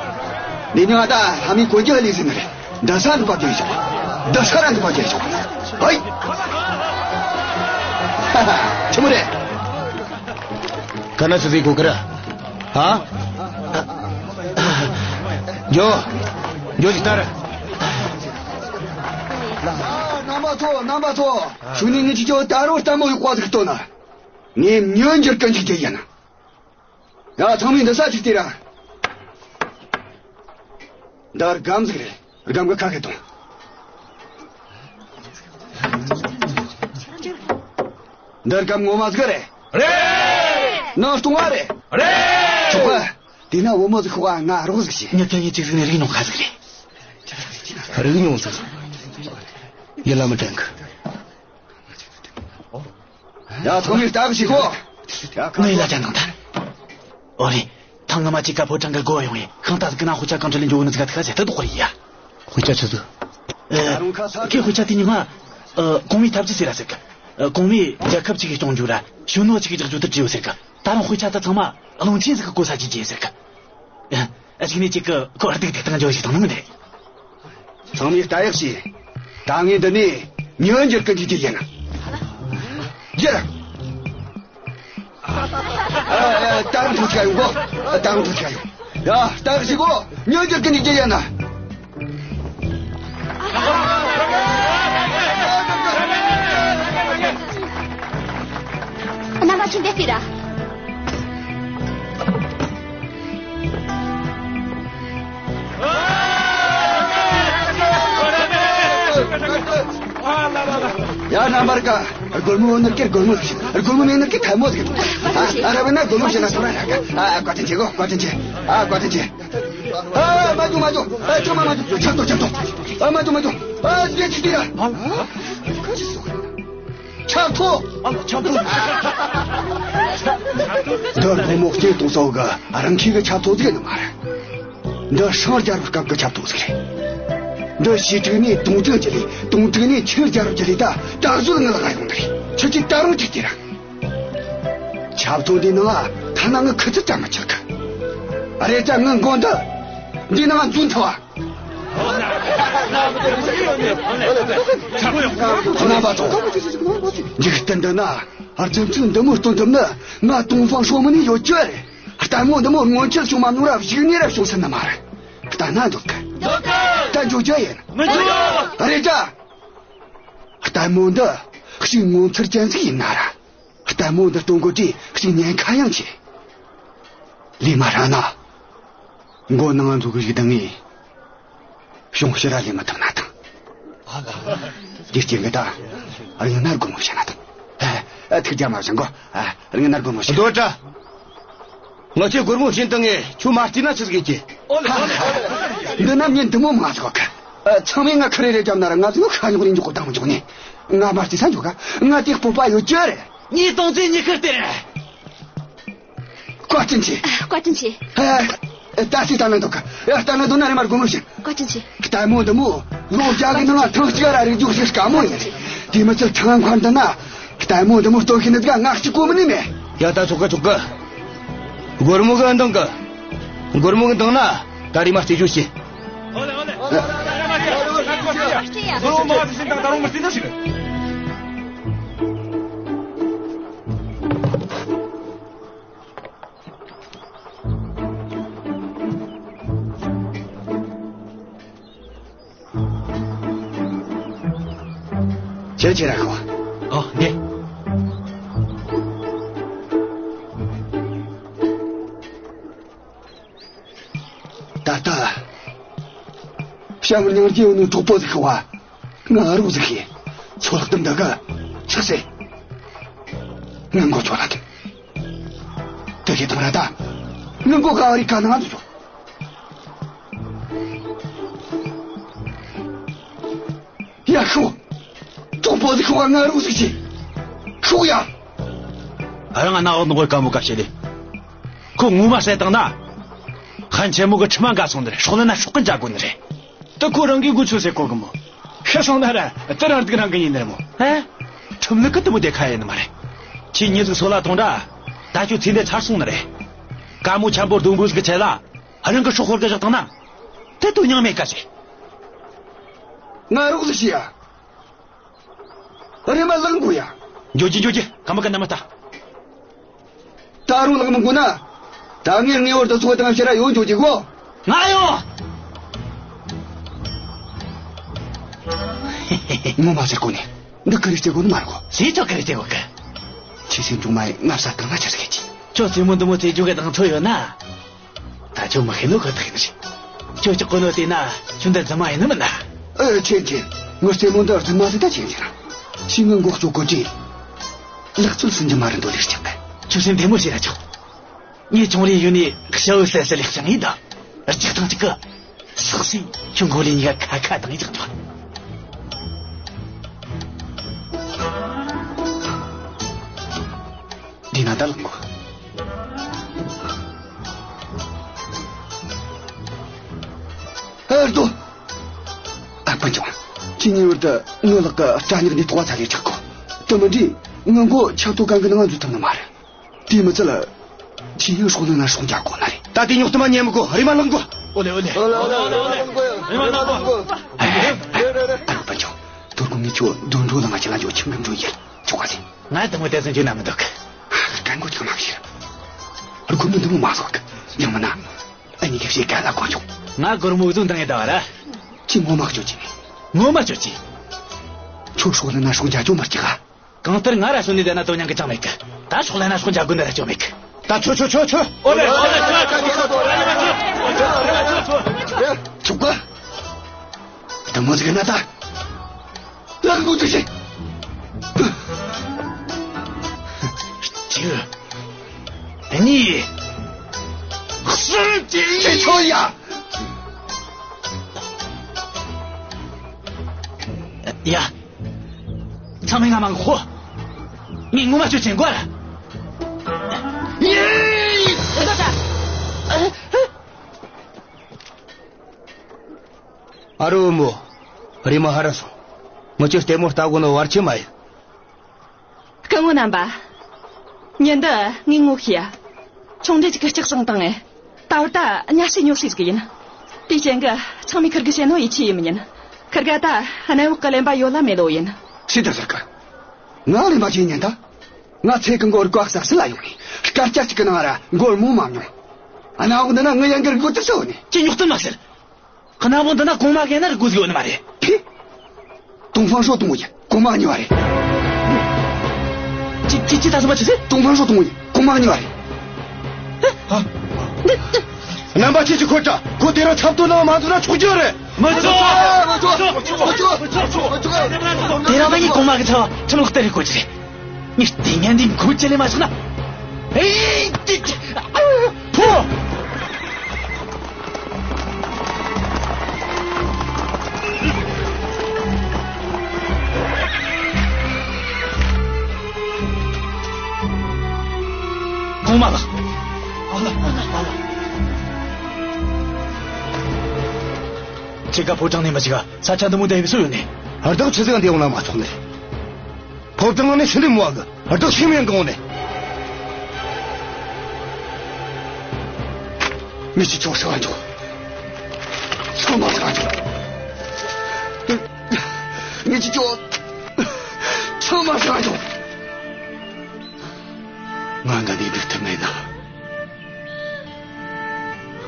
ལས་ཉུང་ང་ད་ལྷ་མིའི་གོན་རྒྱུ་ལས་ཟིན་ནི་རེད། འདི་ས་འདི་པ་རྒྱལ་ཤོག་འདི་ས་ར་འདི་པ་རྒྱལ་ཤོག་ཧོ་ཡི། ཧ་ཧ། ཆི་མོ་རེད། ག་ན་སུ་ཟིག་གོ་གི་ར། ཧ། འགྱོ། འགྱོ་ཞིག་ལྟ་ར། རྣམ་པ་ཚོ། རྣམ་པ་ཚོ། ཤུལ་ནས་ངས་ཅིག་ཅོ་ད་རུང་ལྟད་མོ་ཡག་པ་ཟིག་སྟོན་ན། ངས་མྱི་འགྱུར་གི་འཇུག་རྒྱུ་ཡིན། ཡ། ཚང་མས་འདི་ས་ཅིག་ལྟོས་ར། འདི་སྒམ་ཟིག་རེད། སྒམ་གི་ཁ་ཁ་གཏོང་། འདི་སྒམ་ངོ་མ་ཟིག་རེད། རེད། ནང་སྟོང་བ་རེད། རེད། ཆོག་གི། དེ་ན་བུ་མོ་ཟིག་ཤོག་ང་རོགས་ཟིག་བྱེད། ངས་ཁྱེད་གཉིས་གཅིག་ཟིག་ནས་རིག་ནོ་ཁ་ཟིག་རེད། རིག་མྱོང་ཟིག་ཡིད་ལ་མི་དྲན་གི། ཡ། ཚང་མས་ལྟ་གི་བྱེད་གོ། ངས་ལ་དྲན་དང་ད། ཨོ་རེད། ཐང་ང་མ་ཅིག་ག་ཕོ་བྲང་གི་སྒོ་ཡོང་ངས་ཤིང་རྟ་ཟིག་གི་ནང་དཔེ་ཆ་གང་འདྲ་ལེན་འཇོག་ནི་ཟིག་ག་ཐུག་ག་ཟེར་ད་དོག་རེད་ཡ། དཔེ་ཆ་ཆི་ཟིག་ཨ། ཁོས་དཔེ་ཆ་དེ་ཉི་མ། ཨ། གོང་མའི་ཐབས་ཇུས་ཟེར་ར་ཟེར་གི། ཨ། གོང་མས་རྒྱལ་ཁབ་ཅིག་གི་སྐྱོང་རྒྱུ་ར་གཞོན་ནུ་ཅིག་གི་རྒྱག་རྒྱུ་དེ་བྲིས་ཡོད་ཟེར་གི། ད་རུང་དཔེ་ཆ་དེ་ཚང་མ་བློན་ཆེན་ཟིག་གི་གོ་ས་ཅིག་བརྗེ་ཟེར་གི། ཨ། གཅིག་ནས་གཅིག་གི་ཁོ་སྡུག་སྡུག་བཏང་འཇོག་ཞིག་བཏང་ནི་མིན་ནས། ཚང་མས་ལྟ་ཡག་བྱོས། ད་ངས་འདི་ནས་མྱི་འགྱུར་གི་འཇུག་རྒྱུ་ཡིན། འགྱུར། ཨ། ཨ། ད་རུང་ཐུག་ཆ་ཡོང་གོ། ད་རུང་ཐུག་ཆ་ཡོང་། ཡ། ལྟ་གི་བྱེད་གོ། མྱི་འགྱུར་གི་འཇུག་རྒྱུ་ཡིན་ན། རྣམ་པ་ཆེན་འདེབས་པའི་ར། ཡ། རྣམ་པར་དཀར། སྒོར་མོ་ནོར་གི་སྒོར་མོ་ཟིག་སྒོར་མོ་མེད་ནོར་གི་ཐལ་མོ་ཟིག་ཨ། ཨ། ར་བས་ན་སྒོར་མོ་བྱིན་ན་སོང་ར་ར་ག་ཨ། བཀའ་དྲིན་ཆེ་གོ། བཀའ་དྲིན་ཆེ། ཨ། བཀའ་དྲིན་ཆེ། ཨ། མ་འཇོག་མ་འཇོག་ཨ། ཚང་མ་མ་འཇོག་ཆབ་ཐོ་ཆབ་ཐོ། ཨ། མ་འཇོག་མ་འཇོག་ཨ། ཟེ་ཆི་དེ་ར། ཨ། ཁ་ཅི་སོ། ཆབ་ཐོ། ཨ། ཆབ་ཐོ། འདི་དགོང་མོ་སྐྱེ་གཏོང་ས་བོ་གི་རང་ཁྱིམ་གི་ཆབ་ཐོ་ཟིག་ནི་མ་རེད། འདི་ཧྲང་རྒྱལ་རབས་སྐབས་ཀྱི་ཆབ་ཐོ་ཟིག་རེད། འདི་ཞི་ཀྲོའུ་ནས་ཏུང་ཀྲོའུ་བརྒྱུད་ལས། ཏུང་ཀྲོའུ་ནས་ཆིན་རྒྱལ་རབས་བརྒྱུད་ལས། ད་ད་གཟོད་ངའི་ལག་ཡོང་ནི་རེད། ཁྱེད་ཀྱིས་ད་རུང་ཅིག་ལྟོས་ར། ཆབ་ཐོ་འདིའི་ནང་ལ་ཐ་ན་ངའི་ཁུ་ཚུར་ཙམ་མི་ཆུད་གི། རེད་ད་ངའི་མགོ་འདི་འདིའི་ནང་འཛུལ་ཐུབ་བ། རྣམ་པ་ཚོ། འཇིག་རྟེན་འདི་ན་རྫུ་འཕྲུལ་འདི་མོ་སྟོན་ཐུབ་ནི་ང་ཏོང་ཧྥང་ཧྲོ་མིན་ནས་ཡོད་རྒྱུ་རེད། ལྟད་མོ་འདི་མོ་སྔོན་ཆད་བྱུང་མ་མྱོང་ར་གཞུག་ནས་ར་བྱུང་སྲིད་ནི་མ་རེད། ལྟ་ན་འདོད་གི། འདོད་གི། ད་འཇོག་རྒྱུ་ཡིན། མི་འཇོག་རེད་ད། ལྟད་མོ་འདི་ཞིག་ངོ་མཚར་ཅན་ཟིག་ཡིན་ན་ར། ལྟད་མོ་འདི་སྟོན་གོ་དུས་ཞིག་ཉེན་ཁ་ཡང་ཆེ། ལས་མ་ར་ན། མགོ་ནང་འཛུགས་གི་ཞིག་དང་ངས། གཞུང་ཕྱི་ར་ལས་མི་ཐུབ་ན་ཐང་། དེ་སྐྱེ་གི་ད། རིང་ན་སྒོར་མོ་བྱིན་ན་ཐང་། ཨ། ཨ། ཐུགས་རྒྱལ་མ་བཞེངས་གོ། ཨ། རིང་ན་སྒོར་མོ་བྱིན། རྡོ་བཀྲ། ང་ཚོས་སྒོར་མོ་བྱིན་བཏང་ངས་ཁྱོད་མ་བལྟས་ན་ཆི་ཟིག་ཡེད་རྒྱུ། འདི་ན་མྱི་འདི་མོ་མང་ཟིག་གི། ཨ། ཚང་མས་ང་ཁ་རེ་རེ་བརྒྱབ་ན་ར་ང་ཚོ་ཁ་ཉོག་རེ་འཇོག་གི་བཏང་མི་འཇོག་ནས། ང་མ་བལྟས་ས་འཇོག་ག་ང་དེ་སྤོབས་པ་ཡོད་རྒྱུ་རེད། ངས་དོང་ཙེ་ཉི་ཤུ་སྟེར། བཀའ་དྲིན་ཆེ། བཀའ་དྲིན་ཆེ། ཨ། ད་སུས་ལྟ་ན་འདོད་ག་ཨ། ལྟ་ན་འདོད་ན་རེམ་མ་སྒོར་མོ་བྱིན། བཀའ་དྲིན་ཆེ། ལྟད་མོ་འདི་མོ་ལོ་བརྒྱ་གི་ནང་ཐེངས་གཅིག་ར་རིག་རྒྱུ་ཞིག་དཀའ་མོ་ཡིན། དེ་མི་ཚད་ཐང་མཁར་འདི་ན་ལྟད་མོ་འདི་མོ་སྟོན་མཁན་འདི་ག་ང་གཅིག་པོ་མིན་ནི་མེད། ཡ། ད་ཆོག་གི་ཆོག་གི། སྒོར་མོ་གི་འདང་གི། སྒོར་མོ་གི་འདང་ན་ད་རེམ་མ་རྩེ་རྒྱུ་བྱེད། ཨོ་ལེ། ཨོ་ལེ། སྒོར་མོ་མ་བྱིན་དང་ད་རུང་མི་རྩེ་ན་ཞིག་ཁྱེད་ཁྱེད་ར་ཁོ། ཨོ། ངས། ད་ལྟ། བྱམས་སྙིང་རྗེ་ཡོད་ནོ་གྲོགས་པོ་ཟིག་ཤི་བ། ང་རོགས་ཟིག་ཤི། ཚོད་ལྟ་འདི་ག་ཆགས་སེ། ང་མགོ་ཆོད་ལ་ཐོན། དེ་གི་དང་ར་ད། ང་མགོ་ག་རི་ག་ནང་འཛུལ། ཡ། ཤོག་གྲོགས་པོ་ཟིག་ཤི་བ་ང་རོགས་ཟིག་ཤི། ཤོག་ཡ། ཨ། རང་ང་ན་འོག་ནང་གི་ཀ་མོ་ཀ་བྱེད་ལེ། ཁོ་ངོ་མ་བསད་བཏང་ན། ཧན་ཆེན་མོ་གི་ཁྲི་མ་འགའ་སོང་ནི་རེད། སྲོག་ལ་ན་སྲོག་གི་འཇལ་དགོས་ནི་རེད། ད་ཁོ་རང་གི་མགོ་ཆོད་ཟེར་གོ་གི་མོ། ཤི་སོང་ན་ར་དེ་རང་སྡུག་རང་གི་ཡིན་ནི་རེད་མོ། ཨེ། ཁྲིམས་ལུགས་གི་དེ་མོ་དེ་ཁ་ཡིན་ནི་མ་རེད། ཁྱེད་མྱི་ཟིག་སོད་ལ་ཐོངས་ར། ད་ཁྱོད་ཚེ་འདི་ཚར་སོང་ནི་རེད། ཀ་མོ་ཆེན་པོ་རྡོ་འབུ་ཟིག་གི་ཆེད་ལ། རང་གི་སྲོག་ཤོར་གི་བཞག་བཏང་ན། དེ་དོན་སྙིང་མེད་ཀ་ཟེར། ང་རོགས་ཟིག་ཤི་ཡ། རེམ་མ་ལངས་དགོས་ཡ། འགྱོ་རྒྱུ་འགྱོ་རྒྱུ། ཁ་མ་ཁ་ན་མ་ལྟ། ད་རུང་ལངས་མི་དགོས་ན། ད་ངས་ངེས་པར་དུ་ཚོགས་དང་ཕྱིར་ར་ཡོང་འགྱོ་རྒྱུ་གོ། ང་ཡོང་། ངོ་མ་ཟེར་གོ་ནི། འདི་ཀི་རི་སྟེ་གོ་ནི་མ་རེད་གོ། ཟེར་ཆོག་ཀི་རི་སྟེ་གོ་གི། ཁྱེད་སེམས་ཆུང་མ་ཡིན་ང་བསད་བཏང་ན་ཆི་ཟིག་ཡེད་རྒྱུ། ཁྱོད་རྩེད་མོ་འདི་མོ་རྩེ་རྒྱུ་གི་གདེང་ཚོད་ཡོད་ན། ད་ཁྱོད་མི་ཤེས་ནོ་ཁོ་ཐག་ཡིན་ཟིག་ཁྱོད་ཅག་གོ་ནོ་དེ་ན་ཁྱོད་འདི་རྫུན་མ་ཡིན་ནི་མིན་ན། ཨེ། ཆེན་ཆེན། ངའི་རྩེད་མོ་འདི་རྫུན་མ་ཟིག་ད་ཆེན་ཆེན། ཁྱེད་ངའི་མགོ་གཅོད་གོ་དུས། ལག་རྩལ་ཟིན་རྒྱུ་མ་རེད་འདོད་ལས་ཀྱང་གི། ཁྱོད་སེམས་བདེ་མོ་བྱོས་ར་ཆོག་ངས་ཆུང་རིང་ཡུལ་ནས་ཞྭ་བོ་བསད་བསད་ལས་ཀྱང་ཡིན་ད། རྒྱག་ཐང་གཅིག་གི། ཚགས་སུ་ཁྱོད་མགོ་ལས་ཉི་ཁ་ཁ་དང་ཡི་ཅག་འདུག་འདི་ན་ད་ལག་གོ། ཨེ་ལྟོས། ཨ་ཕ་ཅང་། ཁྱེད་གཉིས་བར་དུ་ངའི་ལག་གི་སྐྲ་སྙིགས་འདི་ཐོག་ཚ་ལས་ཆག་གོ། དེ་མིན་དུས་ང་མགོ་ཆག་ཐོག་གང་གི་ནང་འཛུལ་ཐུབ་ནི་མ་རེད། དེ་མི་ཚད་ལ། ཁྱེད་ཡང་སྲོག་ལ་ན་སྲོག་འཇལ་དགོས་ནི་རེད། ད་དེ་རྙོག་དུ་མ་ཉན་མི་དགོས། རེམ་མ་ལངས་དགོས། ཨོ་ལེ། ཨོ་ལེ། ཨོ་ལེ། ཨོ་ལེ། ཨོ་ལེ། རེམ་མ་ལངས་དགོས། ཨ་ཕ་ཅང་། དོ་དགོང་ངས་ཁྱོད་དོན་འགྲོ་ལ་ང་ཁྱེད་ལ་འཇོག་ཆང་གི་འགྲོ་ཡིན། ཆོག་ག་ཟིན། ང་དང་མོ་དེ་ཚོ་འཇུ་ན་མི་འདུག་སྐད་མགོ་ཅིག་མ་བཤད། རྒོད་མོ་འདི་མོ་མ་བཟོ་གི། ཡང་མིན་ན། ཨ་ནི་གི་བཤད་ག་ལ་གོ་ཆོག་ང་སྒོར་མོ་བཟུང་དང་ཡེ་ད་བ་ར། ཅི་ངོ་མ་ཁྱོད་ཀྱི། ངོ་མ་ཁྱོད་ཀྱི། ཁྱོད་སྲོག་ལ་ན་སྲོག་འཇལ་ཆོག་མ་རྒྱག་ག་གང་ལྟར་ང་ར་སོན་ནི་དེ་ན་དོ་མྱང་གི་ཅང་མེད་གི། ད་སྲོག་ལ་ན་སྲོག་འཇལ་དགོས་ནི་ར་ཅང་མེད་གི། ད་ཆོ་ཆོ་ཆོ་ཆོ། ཨོ་ལེ། ཨོ་ལེ། ཆོ་ཆོ་ཆོ། ཆོ་ག་དེ་མོ་ཟིག་ན་ད། ལག་འགུལ་ཅིག་བྱེད། གཅིག་གཉིས། གསུམ། ཅི་ཆོ་ཡ། ཡ། ཚང་མས་ང་མ་ཁོ། ངས་ངོ་མ་ཁྱོད་ཅན་གོ་ར། ཡེ། ཨ་རོ་བུ་མོ། རེམ་མ་ཧར་ར་སོང་། ངེད་ཆོ་ལྟད་མོ་ལྟ་གོ་ནོ་བར་ཆད་མ་ཡིན། སྐུ་ངོ་རྣམ་པ། ཉིན་འདི་ངས་ངོ་ཤེས་ཡ། ཆུང་འདྲིས་ཅིག་གི་ལྕགས་སྲང་བཏང་ངས། ད་བར་ད་ཉ་ཤི་ཉོ་ཤི་ཟིག་ཡིན། དེའི་རྐྱེན་གི་ཚང་མས་ཁིར་གི་བཤད་ནོ་ཡིད་ཆེས་ཡེ་མི་ཉན། ཁིར་ག་ད་གནམ་འོག་གི་གླེན་པ་ཡོད་ལ་མེད་ལོ་ཡིན། ཤི་ད་ཟེར་གི། ང་གླེན་པ་ཅི་ཉན་ད། ང་ཚེ་གང་བོར་བཀའ་ཟག་སྲིད་ལ་ཡོང་ནས་སྐར་ཆ་གཅིག་གི་ནང་ར་མགོ་རྨོངས་མ་མྱོང་། གནམ་འོག་འདི་ན་ངའི་ཡན་གར་སྒོ་དུ་སོ་ནས། ཅི་ཉོག་ཏུ་མ་ཟེར། གནམ་འོག་འདི་ན་གོང་མ་གན་ན་རི་སྒོ་ཟིག་ཡོད་ནི་མ་རེད། ཕི། ཏུང་ཧྥང་ཧྲོ་དང་པོ་ཡིན། གོང་མ་གཉིས་པ་རེད། ཅི་ཅི་ཅི་ད་སོ་མ་ཅི་ཟེར། ཏུང་ཧྥང་ཧྲོ་དང་པོ་ཡིན། གོང་མ་གཉིས་པ་རེད། རྣམ་པ་ཁྱེད་ཀྱིས་ཁོ་ད་ཁོ་དེ་རིང་ཆབ་ཏོ་ནང་མ་འཛུལ་ན་ཆོག་རྒྱུ་རེད། མི་ཆོག་མི་ཆོག་མི་ཆོག་མི་ཆོག་དེ་རིང་ད་ངས་གོང་མ་གི་ཚབ་ཁྲིམས་ལག་བསྟར་རེ་དགོས་ཀྱི་རེད། ངས་ལྟས་ངན་འདི་མགོ་ཅི་ལས་མ་ཆག་ན། ཨེ། ཏི་ཏི། ཨ། ཕོ། གོང་མ་ལགས། ཨ་ལ། ཨ་ལ། ཨ་ལ། ཁྱེད་ཀ་ཕོ་བྲང་ནས་མི་ཞིག་ག་ས་ཆ་འདི་མོ་དེ་ཡིན་སུ་ཡོད་ནི། ཨར་བདག་ཆི་ཟིག་འདི་ཡོང་ན་མ་ཚོགས་ནི། ཕོ་བྲང་ནང་ནས་ཤི་འདི་མོ་གི་བདག་ཤི་མེད་གང་ནས། མི་ཅི་ཆོག་ཤི་བ་འཇོག་ཚང་མ་ཤི་བ་འཇོག་མི་ཅི་ཆོག་ཚང་མ་ཤི་བ་འཇོག་ང་འདི་ནས་འདུག་ཐུབ་མེད་ན།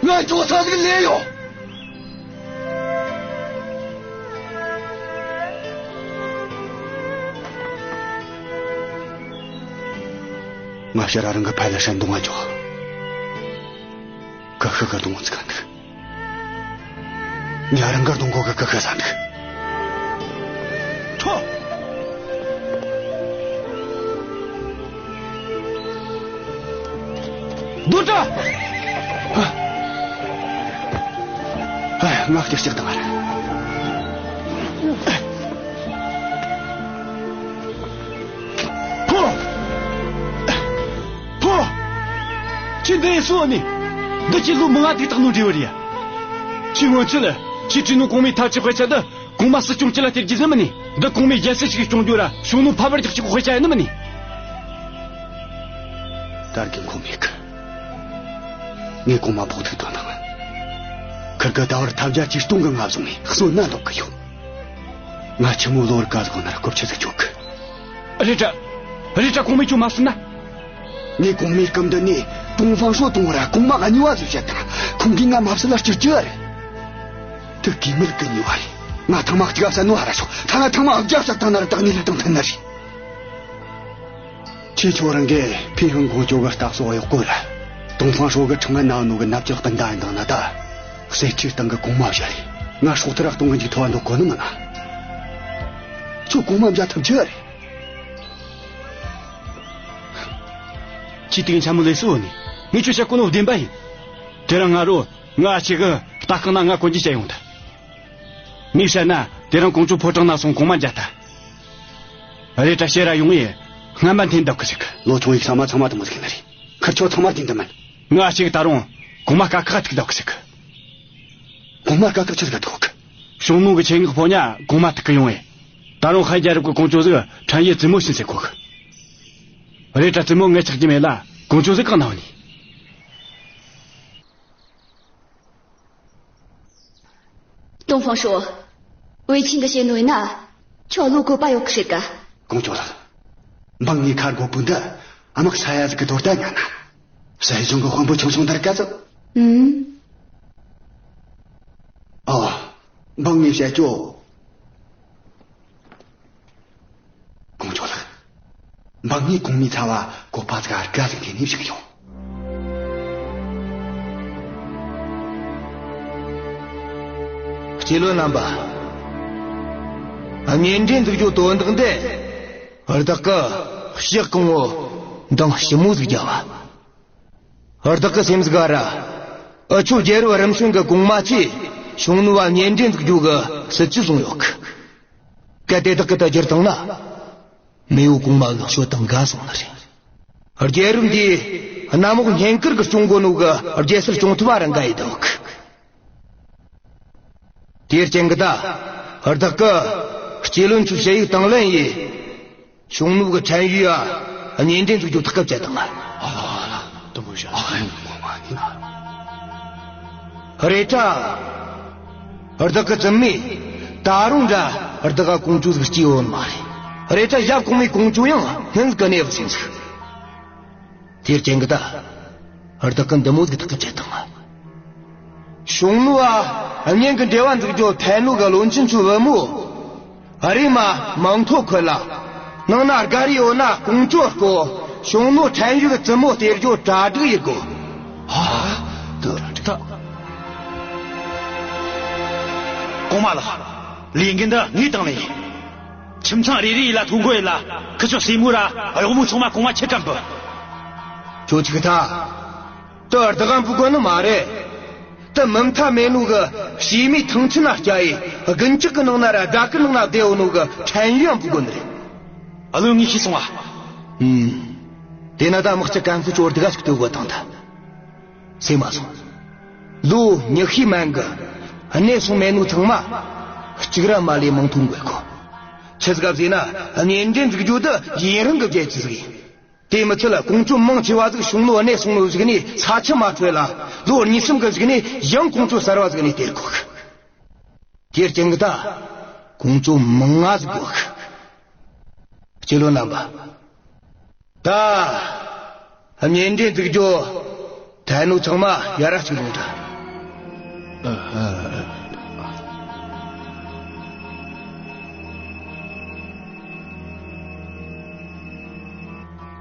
ང་ཅོག་ཚ་ཟིག་ལས་ཡོད། ང་ཕྱིར་རང་གི་ཕ་ལ་ཧྲན་དུང་ང་ཅོག་ཀ་ཤི་ཀ་དུང་ཚིག་ག་འདུག་ཉ་རང་གར་དུང་གོ་གི་ཀ་ཤི་ས་འདུག་ཁྲོ། རྡོ་བཀྲ། ཨ། ཨ། ངག་ཅིག་ལྕགས་དང་ཨ། ཕོ། ཕོ། ཁྱེད་འདི་སུ་ནི། འདི་ཁྱེད་ལོ་མང་ང་དེ་དག་ནོ་འདྲི་བ་རེད་ཡ། ཁྱེད་སྔོན་ཚུལ་ལ་ཁྱེད་བྲིས་ནོ་གོང་མའི་ཐབས་ཇུས་དཔེ་ཆ་འདི། གོང་མ་སྲིད་སྐྱོང་སྤྱི་ལ་སྟེར་རྒྱུ་ཟེར་མི་ནི། འདི་གོང་མའི་རྒྱལ་སྲིད་ཅིག་སྐྱོང་རྒྱུ་ར་ཕྱུག་ནོ་ཕ་བར་རྒྱག་ཅིག་དཔེ་ཆ་ཡིན་ནི་མི་ནི། ད་རྒན་ཁོ་མེད་གི། ངས་གོང་མ་ཕོག་ཐུག་བཏང་དང་། ཁིར་གི་ད་བར་ཐབས་བརྒྱ་ཇུས་སྟོང་གི་ང་བཟུང་ནས་གསོད་ན་འདོད་གི་ཡོད། ང་ཆི་མོ་ལོ་བར་ག་ཟིག་ན་ར་སྐོར་ཆ་ཟིག་ཆོད་གི། རེད་དྲ། རེད་དྲ་གོང་མས་ཁྱོད་མ་བསད་ན། ངས་གོང་མའི་སྐུ་མདུན་ནས་ཏུང་ཧྥང་ཧྲོ་དང་ར་གོང་མ་གཉིས་པ་ཟིག་བཤད་དང་། ཁོང་གིས་ང་མ་བསད་ལ་སྐྱུར་རྒྱུ་རེད། དེ་གི་མི་ལ་གི་ཉེས་པ་རེད། ང་ཐེངས་མ་གཅིག་བསད་ནོ་ཧ་ར་ཤོག་ཐ་ན་ཐེངས་མ་བརྒྱ་བསད་བཏང་ན་ར་བདག་ནི་ལུགས་དང་མཐུན་ནི་རེད། ཁྱེད་ཆོ་རང་གིས་ཕིན་ཧང་ཀོང་ཇོ་གི་རྟ་སོགས་གཡོག་གོ་ར། ཏུང་ཧྥང་ཧྲོ་གི་ཁྲང་ང་ན་ནོ་གི་ནབ་ཅག་སྤུན་ཟླ་ཡིན་དང་ན་ད། གསེར་ཁྲིར་བཏང་གི་གོང་མ་བཞག་རེད། ང་སྲོག་ཐར་ར་གཏོང་གི་འཇུག་ཐུབ་བ་འདུག་གོ་ནི་མིན་ན། ཁྱོད་གོང་མ་མཇལ་ཐུབ་རྒྱུ་རེད། ཁྱེད་དེ་གི་འཕྱ་སྨོད་ལས་སུ་ནི། ངས་ཁྱོད་བཤད་གོ་ནོ་བདེན་པ་ཡིན། དེ་རིང་ང་རོ། ང་ཅིག་གི་ ད་གང་ན་ང་གོན་རྒྱུ་བྱས་ཡོང་ད། ངས་བཤད་ན་དེ་རིང་ཀོང་ཇོ་ཕོ་བྲང་ན་སོང་གོང་མ་མཇལ་ད། རེད་དྲ་ཕྱིར་ར་ཡོང་ཡེ་སྔན་མ་འཐེན་བསྡད་གི་ཟིག་ལོ་ཆུང་ཡིག་ཚང་མ་ཚང་མ་དུ་མོ་ཟིག་ཡིན་ནི་རེད། ཁིར་ཆོ་ཚང་མ་འཐེན་བསྡད་མིན། ང་གཅིག་ད་རུང་གོང་མ་དཀའ་ཁག་ཐུག་བསྡད་གི་ཟིག་གོང་མ་དཀའ་ཁག་ཆི་ཟིག་ཐུག་གི་ཞུང་ནུ་གི་ཆེད་མངགས་ཕོ་ཉ་གོང་མ་ཐུག་གི་ཡོང་ཡེ། ད་རུང་ཧན་རྒྱལ་རབས་གི་ཀོང་ཇོ་ཟིག་ཁྲན་ཡུས་བཙུན་མོ་བྱིན་ཟེར་གོ་གི་རེད་དྲ་བཙུན་མོ་ངས་ཆགས་རྒྱུ་མེད་ལ་ཀོང་ཇོ་ཟིག་གང་ན་ཡོད་ནི། ཏོང་ཧྥང་ཧྲོ། ཝེ་ཆིང་གིས་བཤད་ནོ་ཡིན་ན། ཁྱོད་བློ་བཀོད་པ་ཡོད་གི་ཟེར་ག་ཀོང་ཇོ་ལགས། འབངས་ངས་ཁ་རྒོད་པོ་འདི་དམག་ས་ཡ་ཟིག་གི་དོ་ཟླ་ཉན་ན། སྲིད་གཞུང་གི་དཔོན་པོ་ཆུང་ཆུང་འདར་ག་ཟིག་ཨུམ། ཨོ། འབངས་ངས་བཤད་ཆོག་ཀོང་ཇོ་ལགས། འབངས་ངས་གོང་མའི་ཚབ་བ་བཀོད་པ་ཟིག་ཨར་ག་ཟིག་འཐེན་ནས་བཞག་ཡོང་། སྤྱི་བློན་རྣམ་པ། གཉེན་འབྲེལ་འཛུགས་རྒྱུ་དོན་དག་འདི། བདག་གི་ཕྱག་གང་བོ་འདང་ཞིབ་མོ་ཟིག་རྒྱབ་བ། བདག་གི་སེམས་ག་ར། འུ་ཆོ་རྒྱལ་རབས་རིམ་བྱོན་གི་གོང་མ་ཚོས་ཞུང་ནུ་བ་གཉེན་འབྲེལ་འཛུགས་རྒྱུ་གི་སྲིད་ཇུས་བཟུང་ཡོད་གི་གལ་ཏེ་བདག་གིས་ད་བསྒྱུར་བཏང་ན། མེས་པོ་གོང་མ་གི་སྤྱོད་སྟངས་འགལ་སོང་ནི་རེད། རྒྱལ་རབས་འདིས་གནམ་འོག་བསྙེན་བཀུར་གི་སྐྱོང་དགོས་ནོ་གི་རྒྱལ་སྲིད་སྐྱོང་ཐུབ་པ་ར་འགལ་ཡི་འདུག་དེའི་རྐྱེན་གྱིས་ད། བདག་གིས་སྤྱི་བློན་ཚོའི་ཞུ་ཡིག་དང་ལེན་ཡེ། ཞུང་ནུ་གི་ཁྲན་ཡུས་ཨ་གཉེན་འབྲེལ་འཛུགས་རྒྱུ་ཐག་གིས་བཅད་བཏང་ང་། ཨ་ལ་ལ་ལ། དུ་མོ་བྱ། ཨ་ལ་ལ། རེད་དྲ། བདག་གི་བཙུན་མོས་ད་རུང་འདྲ་བདག་ག་ཀོང་ཇོ་ཟིག་སྐྱེས་ཡོད་མ་རེད། རེད་དྲ་ཡབ་གོང་མའི་ཀོང་ཇོ་ཡང་སྔོན་གི་གནས་བབ་ཟིན་ཟིག་དེའི་རྐྱེན་གྱིས་ད། བདག་གིས་འདི་མོ་ཟིག་ཐག་གིས་བཅད་བཏང་ང་། ཞུང་ནུ་བ་གཉེན་གྱི་འབྲེལ་བ་འཛུགས་རྒྱུ་འཐད་ནོ་གི་བློན་ཆེན་ཚོའི་བུ་མོ། ཨ་རེ་མ་མིང་ཐོ་འཁོད་ལ། ནང་ན་དགའ་རི་ཡོད་ན་ཀོང་ཇོ་སྐོ། ཞུང་ནུ་ཁྲན་ཡུས་གི་བཙུན་མོ་སྟེར་རྒྱུ་གྲ་སྒྲིག་ཡེ་དགོས། ཧ། དུ་ར་ད། གོང་མ་ལགས། ལས་འགན་འདི་ངས་དང་ལེན་ཡིན། ཁྱིམ་ཚང་རེ་རེ་ཡིན་ལ་ཐོ་འགོད་ཡིན་ལ། ཁི་ཆོ་སྲས་མོ་ར་གཡོག་མོ་ཚང་མ་གོང་མ་ཁྱེད་ཀ་འབུལ། ཁྱོད་ཅིག་ཐ། དུ་བདག་ག་འབུལ་དགོས་ནི་མ་རེད། དུ་མུ་མཐའ་མེད་ནོ་གི་བྱེ་མའི་ཐང་ཆེན་ན་སྐྱ་ཡི་དགུན་ལྕགས་གི་ནང་ན་ར་སྦྲ་གི་ནང་ན་བསྡད་ཡོད་ནོ་གི་ཁྲན་ཡུས་འབུལ་དགོས་ནི་རེད། ཨ་ལོ། ངས་ཤེས་སོང་ཨ། ཨུམ། དེ་ན་ད་དམག་སྤྱི་ཀན་ཧྥུ་ཅོར་དི་ག་ཞིག་ལྟོས་དགོས་དང་ད། སེམས་མ་སོང་། ལོ་ཉི་ཤུའི་མན་གི་གནས་སོང་མེད་ནོ་ཚང་མ་གཅིག་ར་མ་ལུས་མིང་ཐོ་འགོད་དགོས། ཆི་ཟིག་ག་ཟེར་ན་གཉེན་འབྲེལ་འཛུགས་རྒྱུ་དེ་ཡུན་རིང་གི་བྱས་རྗེས་ཟིག་ཡིན། དེ་མི་ཚད་ལ་ཀོང་ཇོ་མང་ཆེ་བ་ཟིག་ཞུང་ནུ་གནས་སོང་ནོ་གཞུག་ནས་ས་ཆུ་མ་འཕྲོད་ལ། ལོ་གཉིས་གསུམ་གི་གཞུག་ནས་ཡང་ཀོང་ཇོ་གསར་བ་ཟིག་ནས་སྟེར་དགོས། དེའི་རྐྱེན་གྱིས་ད་ཀོང་ཇོ་མང་ང་ཟིག་དགོས། སྤྱི་བློན་རྣམ་པ། ད། གཉེན་འབྲེལ་འཛུགས་རྒྱུ་འཐད་ནོ་ཚང་མ་ཡར་ར་ཅིག་ལོངས་དྲ།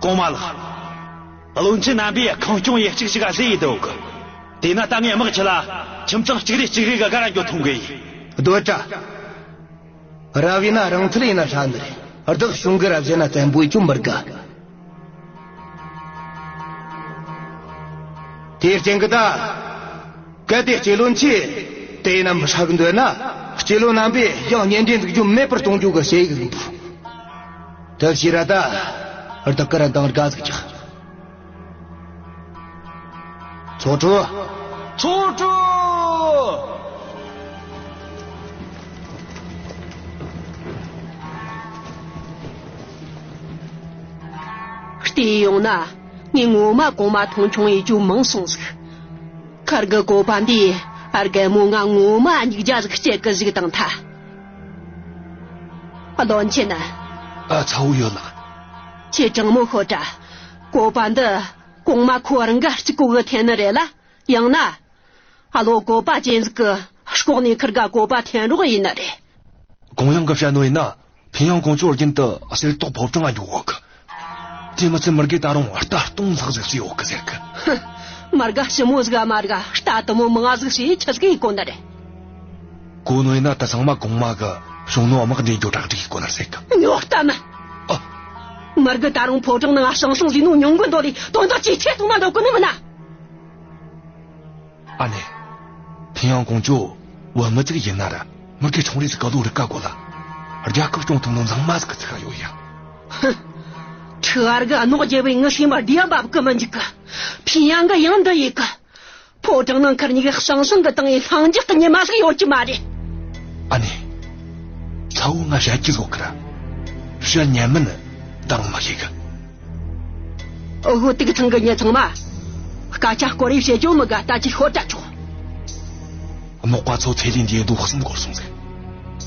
གོང་མ་ལགས། བློན་ཆེན་རྣམ་པས་ཁེངས་སྐྱུང་ཡེ་གཅིག་གཅིག་ག་ཟེར་ཡི་འདུག་དེས་ན་ད་ངས་དམག་ཁྲིད་ལ་ཁྱིམ་ཚང་གཅིག་རེ་གཅིག་རེ་གི་སྒར་ར་འགྱོ་ཐོངས་གི་ཡིན། སྡོད་དྲ། རབ་ཡིན་ན་རང་འཐད་ཡིན་ན་ཧྲ་ནི་རེད། བདག་གཞུང་གི་རབ་བྱེད་ན་བཙན་པོ་ཡི་ཅུང་མི་དགའ། དེའི་རྐྱེན་གྱིས་ད། གལ་ཏེ་སྤྱི་བློན་ཆེ། དེ་ཡིན་ན་མི་ཧྲ་གི་འདོད་ན། སྤྱི་བློན་རྣམ་པས་ཡང་གཉེན་འབྲེལ་འཛུགས་རྒྱུ་མེད་པར་གཏོང་རྒྱུ་གི་ཞུ་ཡིག་ཟིག་འབུལ། དེ་ཕྱིར་ར་ད། བདག་གིས་ར་འདང་དགའ་ཟིག་རྒྱག་ཚོགས་གྲོལ། ཚོགས་གྲོལ། བལྟས་ཡོང་ན་ངས་ངོ་མ་གོང་མ་མཐོང་ཆུང་ཡེ་རྒྱུ་མང་སོང་ཟིག་ཁར་གི་བཀོད་པ་འདིས་རྒན་མོ་ང་ངོ་མ་མིག་རྒྱ་ཟིག་བསྐྱེད་གི་ཟིག་བཏང་ཐལ། བློན་ཆེན། ཨ། ཚ་བོ་ཡོད་ལགས། ཁྱེད་དྲང་མོ་ཤོད་དྲ། བཀོད་པ་འདི་གོང་མ་ཁོ་རང་ག་གཅིག་པོ་གིས་འཐེན་ནི་རེད་ལ། ཡང་ན། ཨ་ལོ་བཀོད་པ་ཅན་ཟིག་གིས་ལྐོག་ནས་ཁིར་ག་བཀོད་པ་འཐེན་རོགས་ཡེ་ནི་རེད། གུང་ཡང་གིས་བཤད་ནོ་ཡིན་ན། ཕིན་ཡང་ཀོང་ཇོ་རྒྱུན་དུ་གསེར་ཏོག་ཕོ་བྲང་ང་འགྱོ་གོ་གི་དེ་མི་ཚད་མི་དགེ་ད་རུང་རྟ་སྟོང་ལྷག་ཟིག་བསད་ཡོད་གི་ཟེར་གི་ཧུ། མ་དགའ། ཞི་མོ་ཟིག་ག་མ་དགའ། རྟ་དུ་མོ་མང་ང་ཟིག་བསད་ཡེ་ཆི་ཟིག་ཡེ་གོ་ནི་རེད། གོ་ནོ་ཡིན་ན་ད་ཚང་མ་གོང་མ་གིས་ཞུང་ནུ་དམག་འདྲེན་རྒྱུ་གྲ་སྒྲིག་ཡེ་གོ་ནི་རེད་ཟེར་གི་ཉོག་གཏམ། ཨ། མ་དགའ། ད་རུང་ཕོ་བྲང་ནང་ང་ཧྲང་ཧྲང་ཟེར་ནོ་ཉུང་གི་འདོད་ལས་དོན་དག་ཅིག་ཆེ་གཏོང་ན་འདོད་གོ་ནི་མིན་ན། ཨ་ནེ། ཕིན་ཡང་ཀོང་ཇོ་བུད་མེད་ཅིག་ཡིན་ན་ར། མི་རྒས་ཆུང་རིས་ཟིག་ག་བློ་རིག་ག་དགོས་ལ། རྒྱལ་ཁབ་སྐྱོང་ཐུབ་ནོ་མཛངས་མ་ཟིག་གི་ཚུགས་ཡོད་ཡ། ཧུ། ཁྲི་ཨར་གི་རྣོག་རྒྱས་པའི་ངའི་སེམས་མ་བདེ་འབབ་གི་མི་འཇུག་གི། ཕིན་ཡང་གི་ཡང་འདི་ཡིན་གི། ཕོ་བྲང་ནང་ཁུར་གཉིས་ཀྱི་ཟང་ཟིང་གི་སྟེང་ཡི་ལྷིང་འཇགས་ཀྱི་ཉི་མ་ཟིག་ཡོད་ཀྱི་མ་རེད། ཨ་ནེ། ཚ་བོ་ང་བཤད་རྒྱུ་ཟིག་ཡོད་གི་ར། བཤད་ཉན་མིན་ད་རུང་མི་ཤེས་གི། ཨོ་ཧོ། དུག་ཚང་གི་མྱི་ཚང་མ། སྐད་ཆ་སྐོར་རེ་བཤད་རྒྱུ་མི་དགའ། ལྟ་ཅི་ཤོད་དྲ་ཆོག། མག་པ་ཚོ་ཚེ་ལས་འདས་ལོ་གསུམ་འགོར་སོང་ཟིག།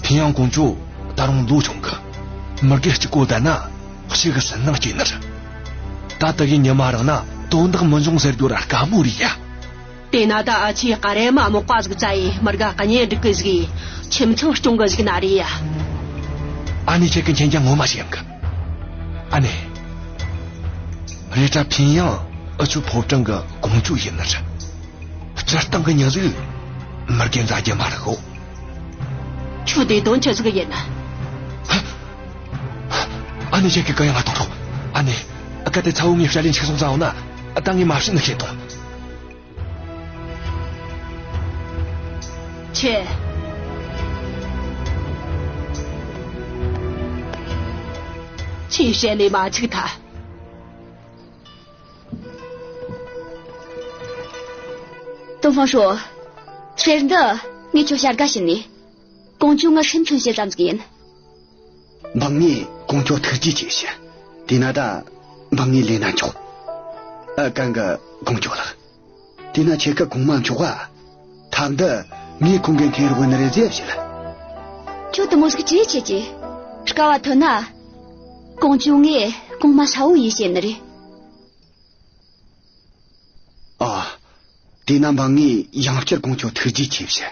ཕིན་ཡང་ཀོང་ཇོ་ད་རུང་ལོ་ཆུང་གི། མི་རྒས་གཅིག་པོ་བསྡད་ན་གཅིག་གི་སུན་སྣང་སྐྱེ་ནི་རེད། ད་ལྟ་གི་ཉི་མ་རིང་ན་དོན་དག་མི་འབྱུང་ཟེར་རྒྱུ་ར་དཀའ་མོ་རེད་ཡ། དེ་ན་ད་ཨ་ཆེ་ཀ་རེ་མ་མག་པ་ཟིག་བཙལ་ཡི་མི་རྒས་གཉེན་སྒྲིག་གི་ཟིག། ཁྱིམ་ཚང་སྐྱོང་གི་ཟིག་ན་རེད་ཡ། ཨ་ནེ་ཁྱེད་ཀྱི་མཁྱེན་རྒྱ་ངོ་མ་ཤེས་ཡམ་གི། ཨ་ནེ། རེད་དྲ་ཕིན་ཡང་ཨ་ཆོ་ཕོ་བྲང་གི་ཀོང་ཇོ་ཡིན་ནི་རེད། སྤྱིར་བཏང་གི་མྱི་ཟིག་མི་རྒས་མཛའ་རྒྱུ་མ་རེད་གོ། ཁྱོད་དེ་དོན་ཆི་ཟིག་ཡིན་ན། ཨ་ནེ་ཁྱེད་ཀྱི་གུ་ཡངས་ང་གཏོང་རོགས། ཨ་ནེ། ཨ་ཀ་དེ་ཚ་བོ་ངའི་ཞྭ་ལན་ཆིག་སོང་ཙང་ན། ཨ་ད་ངས་མ་བྱིན་ནི་ཤེས་དང་། ཁྱེད། ཁྱེད་བཤད་ལས་མ་ཚིག་ཐལ། ཏོང་ཧྥང་ཧྲོས། ཟེར་འདི་ངས་ཁྱོད་བྱ་དགའ་བྱིན་ནས། ཀོང་ཇོ་ང་སེམས་མཚོན་བྱེད་ཙམ་ཟིག་ཡིན། འབངས་ངས་ཀོང་ཇོ་ཐུགས་རྗེ་ཆེ་ཞུ། དེ་ན་ད་འབངས་ངས་ལས་ན་ཆོག། ཨ་གན་གི་ཀོང་ཇོ་ལགས། དེ་ན་ཁྱེད་ཀ་གོང་མ་མཆོག་ག། ཐབས་འདི་ངས་ཁོང་གི་འཐེན་རོགས་ནི་རེད་ཟེར་བཤད་ལ། ཁྱོད་དུ་མོ་ཟིག་ཅི་བྱེད་ཀྱི། སྐབས་བ་ཐོན་ན། ཀོང་ཇོ་ངས་གོང་མ་ས་བོ་ཡིས་བཤད་ནི་རེད། ཨ། དེ་ན་འབངས་ངས་ཡང་བསྐྱར་ཀོང་ཇོ་ཐུགས་རྗེ་ཆེ་བཤད།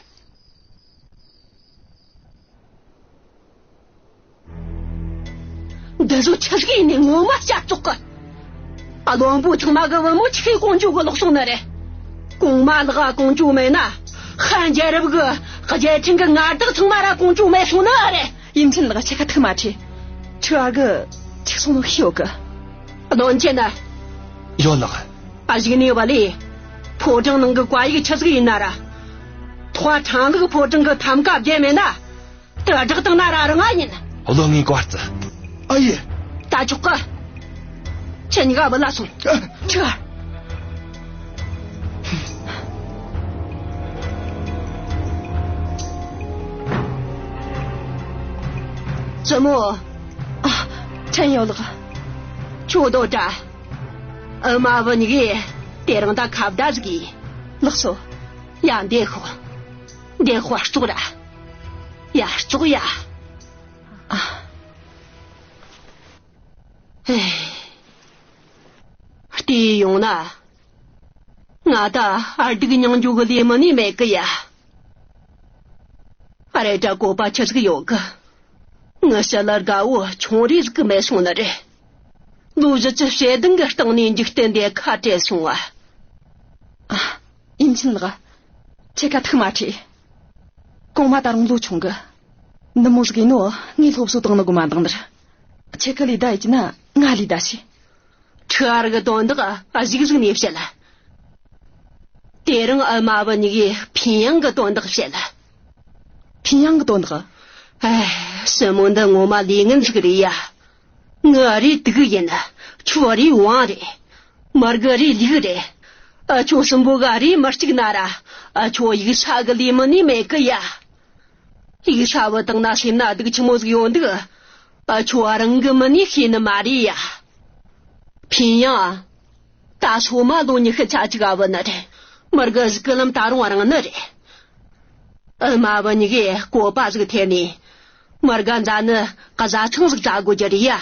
འདི་ཚོ་ཆི་ཟིག་ཡིན་ནི་ངོ་མ་སྐྱ་བཙོག་གི། ཨ། བློན་པོ་ཚང་མ་གི་བུ་མོ་ཆི་ཀོང་ཇོ་གི་ལོག་སོང་ནི་རེད། གོང་མ་ལགས་ཀོང་ཇོ་མེད་ན། ཧན་རྒྱལ་རབས་གི་རྒྱལ་ཕྲན་གི་མངའ་བདག་ཚང་མ་ར་ཀོང་ཇོ་མེད་སོང་ནི་རེད། ཡུམ་ཆེན་ལགས། ཁྱེད་ཀ་ཐུགས་མ་ཁྲོས། ཁྲི་ཨར་གི་ཆིག་སོང་ནོ་ཤི་ཡོད་གི། བློན་ཆེན་ན། ཡོད་ལགས། ཨ། གཞུག་ནས་བ་ལས། ཕོ་བྲང་ནང་གི་བཀའ་ཡིག་ཆི་ཟིག་ཡིན་ན་ར། ཐོག་ཁྲང་ལུགས་ཕོ་བྲང་གི་ཐམ་ཀ་བརྒྱབ་མེད་ན། དྲིལ་བསྒྲགས་བཏང་ན་ར་རང་ང་ཡིན། བློན་ངས་བཀའ་བརྩི། ཨ་ཡེ། ད་ཆོག་གི། ཁྱེད་གཉིས་ཀ་བུད་ལ་སོང་། ཨ། ཁྲི། བཙུན་མོ། ཨ། ཕྲན་ཡོད་ལགས། ཁྱོད་སྡོད་དྲ། ཨུ་མ་བུ་གཉིས་ཀས་དེ་རིང་ད་ཁ་བརྡ་ཟིག་གིས། ལགས་སོ། ཡ། འདི་ཤོག། འདི་ཤོག་ཨ། ལྕོགས་ར། ཡ། ལྕོགས་ཡ། ཨ། ཨེ། བལྟས་ཡོང་ན། ང་ད་ཨ་སྡུག་མྱང་རྒྱུ་གི་ལས་མིན་ནི་མེད་གི་ཡ། ཨ། རེད་དྲ་བཀོད་པ་ཆི་ཟིག་ཡོད་གི། ངི་ཞི་ལི་དགའ་བོ་ཆུང་རིས་ཟིག་མེད་སོང་ནི་རེད། ལོ་བཞི་བཅུ་ཞེ་བདུན་གི་སྟེང་ནས་འཇིག་རྟེན་འདི་ཁ་བྲལ་སོང་བ། ཨ། ཡུམ་ཆེན་ལགས། ཁྱེད་ཀ་ཐུགས་མ་ཁྲོས། གོང་མ་ད་རུང་ལོ་ཆུང་གི། འདི་མོ་ཟིག་ཡིན་ནོ་ངས་སློབ་གསོ་བཏང་ནི་གོ་མ་འདང་ནི་ར། ཁྱེད་ཀ་ལས་ད་ཡིན་གྱི་ན་ང་ལས་ད་ཤི། ཁྲི་ཨར་གི་དོན་དག་ཨ་ཟིག་ཟིག་ནས་བཤད་ལ། དེ་རིང་ཨུ་མ་བུ་གཉིས་ཀས་ཕིན་ཡང་གི་དོན་དག་བཤད་ལ། ཕིན་ཡང་གི་དོན་དག། ཨེ། སྲིན་མོ་འདི་ངོ་མ་ལས་ངན་ཟིག་རེད་ཡ། ངི་རེད་དུག་ཡིན། ཁྱོའི་རེད་དབང་རེད། མར་གི་རེད་ལུག་རེད། ཨ། ཁྱོད་གསུམ་པོ་གི་རེད་མི་གཅིག་ན་ར། ཨ། ཁྱོད་ཡུགས་ས་གི་ལས་མིན་ནི་མེད་གི་ཡ། ཡུགས་ས་བུད་བཏང་ན་སེམས་ན་སྡུག་ཆི་མོ་ཟིག་ཡོད་འདུག། ཨ། ཁྱོད་རང་གི་མིན་ནི་ཤེས་ནི་མ་རེད་ཡ། ཕིན་ཡང་། ད་སོ་མ་ལོ་ཉི་ཤུ་རྩ་གཅིག་ག་བུད་ནི་རེད། མར་གི་གཟུགས་ཀྱི་ལམ་ད་རུང་རིང་ནི་རེད། ཨུ་མ་བུ་གཉིས་ཀས་བཀོད་པ་ཟིག་འཐེན་ནས། མར་ག་མཛའ་ནི་གི་བཟའ་ཚང་ཟིག་བཙལ་དགོས་རྒྱུ་རེད་ཡ།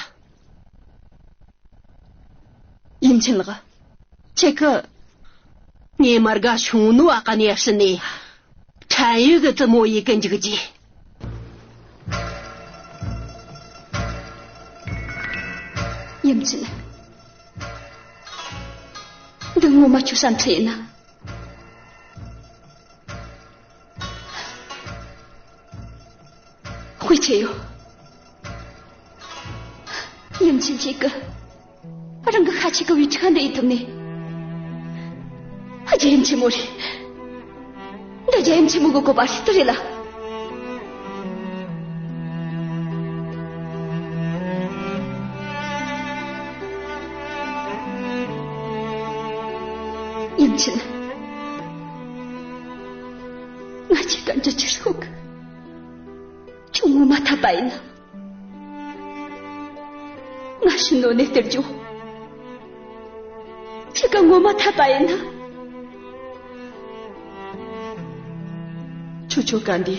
ཡུམ་ཆེན་ལགས། ཁྱེད་ཀྱིས། ངས་མར་ག་ཆུང་ནོ་ཨ་ཀ་ནས་བྱིན་ནས། ཕྲན་ཡོད་གི་བཙུན་མོ་ཡེ་གི་འཇུག་རྒྱུ། ཡུམ་ཆེན། འདི་ངོ་མ་ཁྱོད་བསམ་ཚུལ་ཡིན་ན། དཔེ་ཆེ་ཡོད། ཡུམ་ཆེན་ཁྱེད་ཀྱིས་རང་གི་ཁ་ཆེ་གི་བུ་ཆུང་འདི་ཡེ་ཐུབ་ནི། རྒྱལ་ཡུམ་ཆེན་མོ་རེད། རྒྱལ་ཡུམ་ཆེན་མོ་གི་བཀོད་པ་ཞིག་ཏུ་རེད་ལ། ཡུམ་ཆེན། ང་ཁྱེད་ཀ་འདྲི་རྒྱུ་ཞིག་ཡོད་གི། ཁྱོད་ངོ་མ་འཐད་པ་ཡིན་ན། ང་ཤི་ནོ་ནས་སྟེར་རྒྱུ། ཁྱེད་ཀ་ངོ་མ་འཐད་པ་ཡིན་ན། ཁྱོད་ཁྱོད་ཀ་འདི་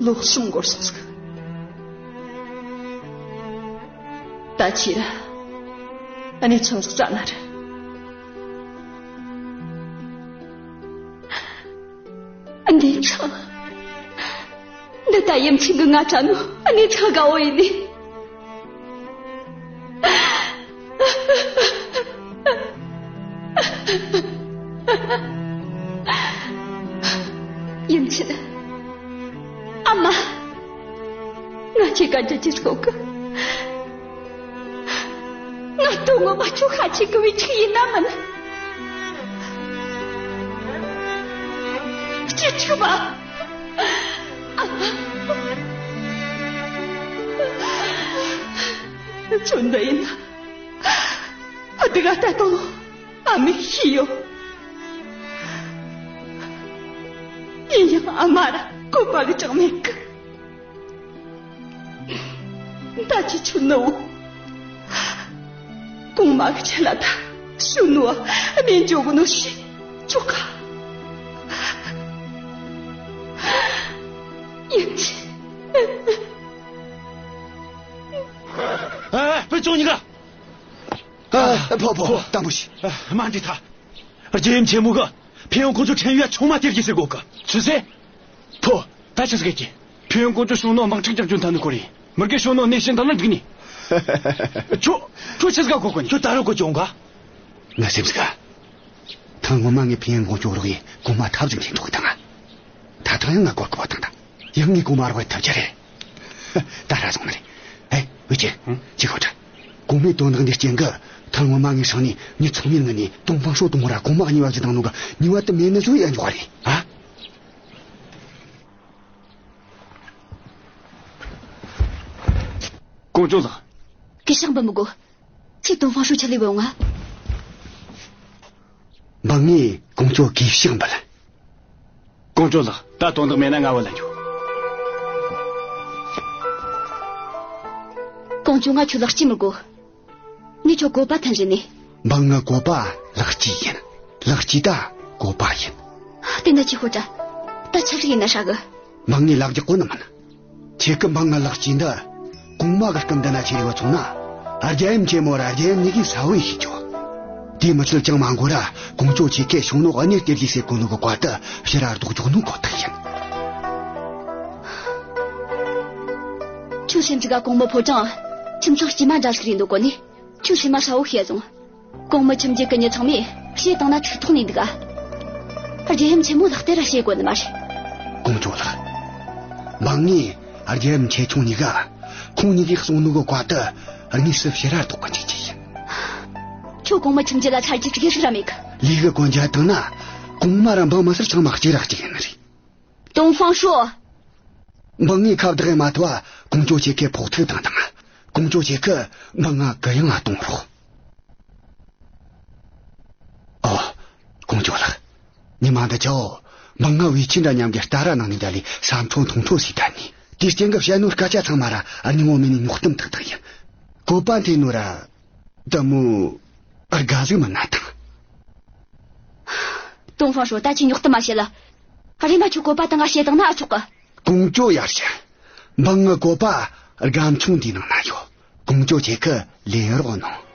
ལོ་གསུམ་འགོར་སོང་ཟིག། ད་ཁྱེད་ར་གནས་ཚང་ཟིག་བཙལ་ན་ར། འདི་ཚང་། འདི་ད་ཡུམ་ཆེན་གི་ང་དྲ་ནོ་གནས་ཚང་དགའ་བོ་ཡིན་ནི། ཡུམ་ཆེན། ཨ་མ། ང་ཁྱེད་ཀ་འདྲི་རྒྱུ་ཞིག་ཡོད་གི། ང་དོན་ངོ་མ་ཁྱོད་ཁ་ཆེ་གི་བུ་ཕྲུག་ཡིན་ན་མིན། གཅེས་ཕྲུག་པ། ཨ་མ། ཁྱོད་འདི་ཡིན་ན། ཨ། དེ་ག་ལྟ་དང་ཨ་མས་ཤེས་ཡོད། ཡིན་ཡང་ཨ་མ་ར་བཀོད་པ་གི་ཅང་མེད་གི། ད་ཅི་ཆུ་ནུ། གོང་མ་གི་ཆེད་ལ་ད་ཤུ་ནུ་ཨ་མེ་འཇོག་གི་ནོ་ཤི་ཆོག་ག། ཡིན་ཅི། ཨ། བུ་ཆུང་གཉིས་ཀ། ཨ། ཕོ་ཕོ། དམ་པོ་ཤི། ཨ། མ་འདི་ད། རྒྱལ་ཡུམ་ཆེན་མོ་གི་ཕིན་ཡང་ཀོང་ཇོ་ཁྲིན་ཡུའི་ཆུང་མ་སྟེར་གྱིས་ཟེར་གོ་གི། ཆི་ཟེར། ཕོ། ད་ཆི་ཟིག་གི། ཕིན་ཡང་ཀོང་ཇོ་ཤུང་ནོ་དམག་འཁྲུག་རྒྱག་རྒྱུ་འཐད་ནི་ཁོ་རེད། མི་དགེ་ཤུང་ནོ་ནས་ཤིན་ད་ལ་འགྲིག་ནི། ཁྱོ། ཁྱོ་ཆི་ཟིག་གོ་གོ་ནི། ཁྱོ་ད་རུང་གོ་གྱོང་ག། ང་སེམས་ག། ཐང་ངོ་མ་ངས་ཕིན་ཡང་ཀོང་ཇོ་རོགས་ཡེ་གོང་མ་ཐབས་ཟིག་འཐེན་ཐོག་དང་། ད་ཐང་ཡང་ང་གོར་གོ་བ་དང་ད། ཡང་ངས་གོང་མ་རོགས་ཡེ་ཐབས་ཆ་རེད། ད་ར་སོང་ནི་རེད། ཨེ། ཝེ་ཅན། ཨང་། ཅི་ཁོ་ད། གོང་མའི་དོན་དག་འདི་རྐྱེན་གི་ཐང་ངོ་མ་ངས་སང་ནི་མྱི་ཚང་མའི་ངི་ནས་ཏོང་ཧྥང་ཧྲོ་དང་མོ་ར་གོང་མ་གཉིས་བ་བརྒྱུད་བཏང་ནོ་གི་ཉེས་པ་དེ་མེད་ནི་བཟོ་ཡ་འཇོག་རེད་ཨ། ཀོང་ཇོ་ལགས། གུས་ཕྱག་འབུལ་མི་དགོས། ཁྱེད་ཏོང་ཧྥང་ཧྲོ་ཆི་ལས་བུད་འོང་ང་། འབངས་ངས་ཀོང་ཇོ་གུས་ཕྱག་འབུལ། ཀོང་ཇོ་ལགས། ད་དོན་དག་མེད་ན་ང་བུད་ལ་འགྱོ། ཀོང་ཇོ། ང་ཁྱོད་ལེགས་སྐྱེས་མི་དགོས། ངས་ཁྱོད་བཀོད་པ་འཐེན་རེ་ནས། འབངས་ངའི་བཀོད་པ་ལེགས་སྐྱེས་ཡིན། ལེགས་སྐྱེས་ད་བཀོད་པ་ཡིན། དེ་ན་ཅི་ཤོད་དྲ། ད་ཆི་ཟིག་ཡིན་ན་ཧྲ་གི། འབངས་ངས་ལག་རྒྱག་གོ་ནི་མིན། ཁྱེད་ཀྱི་འབངས་ང་ལེགས་སྐྱེས་འདི། གོང་མ་གི་སྐུ་མདུན་ན་ཁྱེར་ཡོང་སོང་ན། རྒྱལ་ཡུམ་ཆེན་མོ་ར་རྒྱལ་ཡུམ་གཉིས་ཀས་གསལ་བོ་ཤེས་རྒྱུ། དེ་མི་ཚད་ཅང་མ་འགོར་ར་ཀོང་ཇོ་ཁྱེད་ཀས་ཤུང་ནོ་གནས་སྟེར་རྒྱུ་ཟེར་གོ་ནོ་གི་བཀའ་དེ་ཕྱིར་ར་ལྡོག་རྒྱུ་ནོ་ཁོ་ཐག་ཡིན། ཁྱོད་སེམས་ཅི་ག་གོང་མའི་ཕོ་བྲང་ཁྱིམ་ཚང་དཀྱུས་མ་འདྲ་ཟིག་རེད་འདུག་གོ་ནི། ཁྱོད་སེམས་མ་ཧྲ་བོ་བྱས་ཡོང་། གོང་མའི་ཁྱིམ་རྒྱུད་གི་མྱི་ཚང་མས་བཤད་བཏང་ན་ཚིག་ཐོག་ནས་འདུག་ག། རྒྱལ་ཡུམ་ཆེན་མོ་ལགས་དེ་ར་བཤད་དགོས་ནི་མ་རེད། ཀོང་ཇོ་ལགས། འབངས་ངས་རྒྱལ་ཡུམ་ཆེ་ཆུང་གཉིས་ཀ། ཁོང་གཉིས་ཀས་གསུངས་ནོ་གི་བཀའ་དེ་དངོས་སུ་ཕྱིར་ར་ལྡོག་གི་འཇུག་རྒྱུ་ཡིན། ཁྱོད་གོང་མའི་ཁྱིམ་རྒྱུད་ལ་ཆ་རྒྱུས་ཅིག་ཡོད་ཟིག་ར་མེད་གི། ལུས་གི་གོན་རྒྱུ་བཏང་ན། གོང་མ་ར་འབངས་མི་སེར་ཚང་མ་གཅིག་ར་གཅིག་ཡིན་ནི་རེད། ཏོང་ཧྥང་ཧྲོ། འབངས་ངས་ཁ་བདག་ཡེ་མ་ཐུབ་བ་ཀོང་ཇོ་ཁྱེད་ཀས་ཕོག་ཐུག་བཏང་དང་། ཀོང་ཇོ་ཁྱེད་ཀྱིས་འབངས་ང་གུ་ཡངས་གཏོང་རོགས། ཨོ། ཀོང་ཇོ་ལགས། ཉི་མ་འདི་ཆོ། འབངས་ང་བུ་ཆེན་འདྲ་མཉམ་གི་རྟ་ར་ནང་ནས་འདྲ་ལས་ས་མཐོ་ཐོང་ཐོ་ཞིག་བསྡད་ནས། དེའི་རྐྱེན་གྱིས་བཤད་ནོ་སྐད་ཆ་ཚང་མ་ར་ཨ་ནི་ངོ་མེད་ནས་རྙོག་གཏམ་ཏག་ཏག་ཡིན། བཀོད་པ་འཐེན་ནོ་ར། དེ་མོ། དགའ་ཟིག་མིན་ན་ཐང་། ཏོང་ཧྥང་ཧྲོ། ད་ཁྱོས་རྙོག་གཏམ་མ་བཤད་ལ། རེམ་མ་ཁྱོའི་བཀོད་པ་དེ་ང་བཤད་བཏང་ན་ཨེ་ཆོག་གི། ཀོང་ཇོ་ཡར་ཞུ། འབངས་ངའི་བཀོད་པ་སྒམ་ཆུང་འདིའི་ནང་ན་ཡོད། ཀོང་ཇོ་ཁྱེད་ཀྱིས་ལེན་རོགས་གནང་།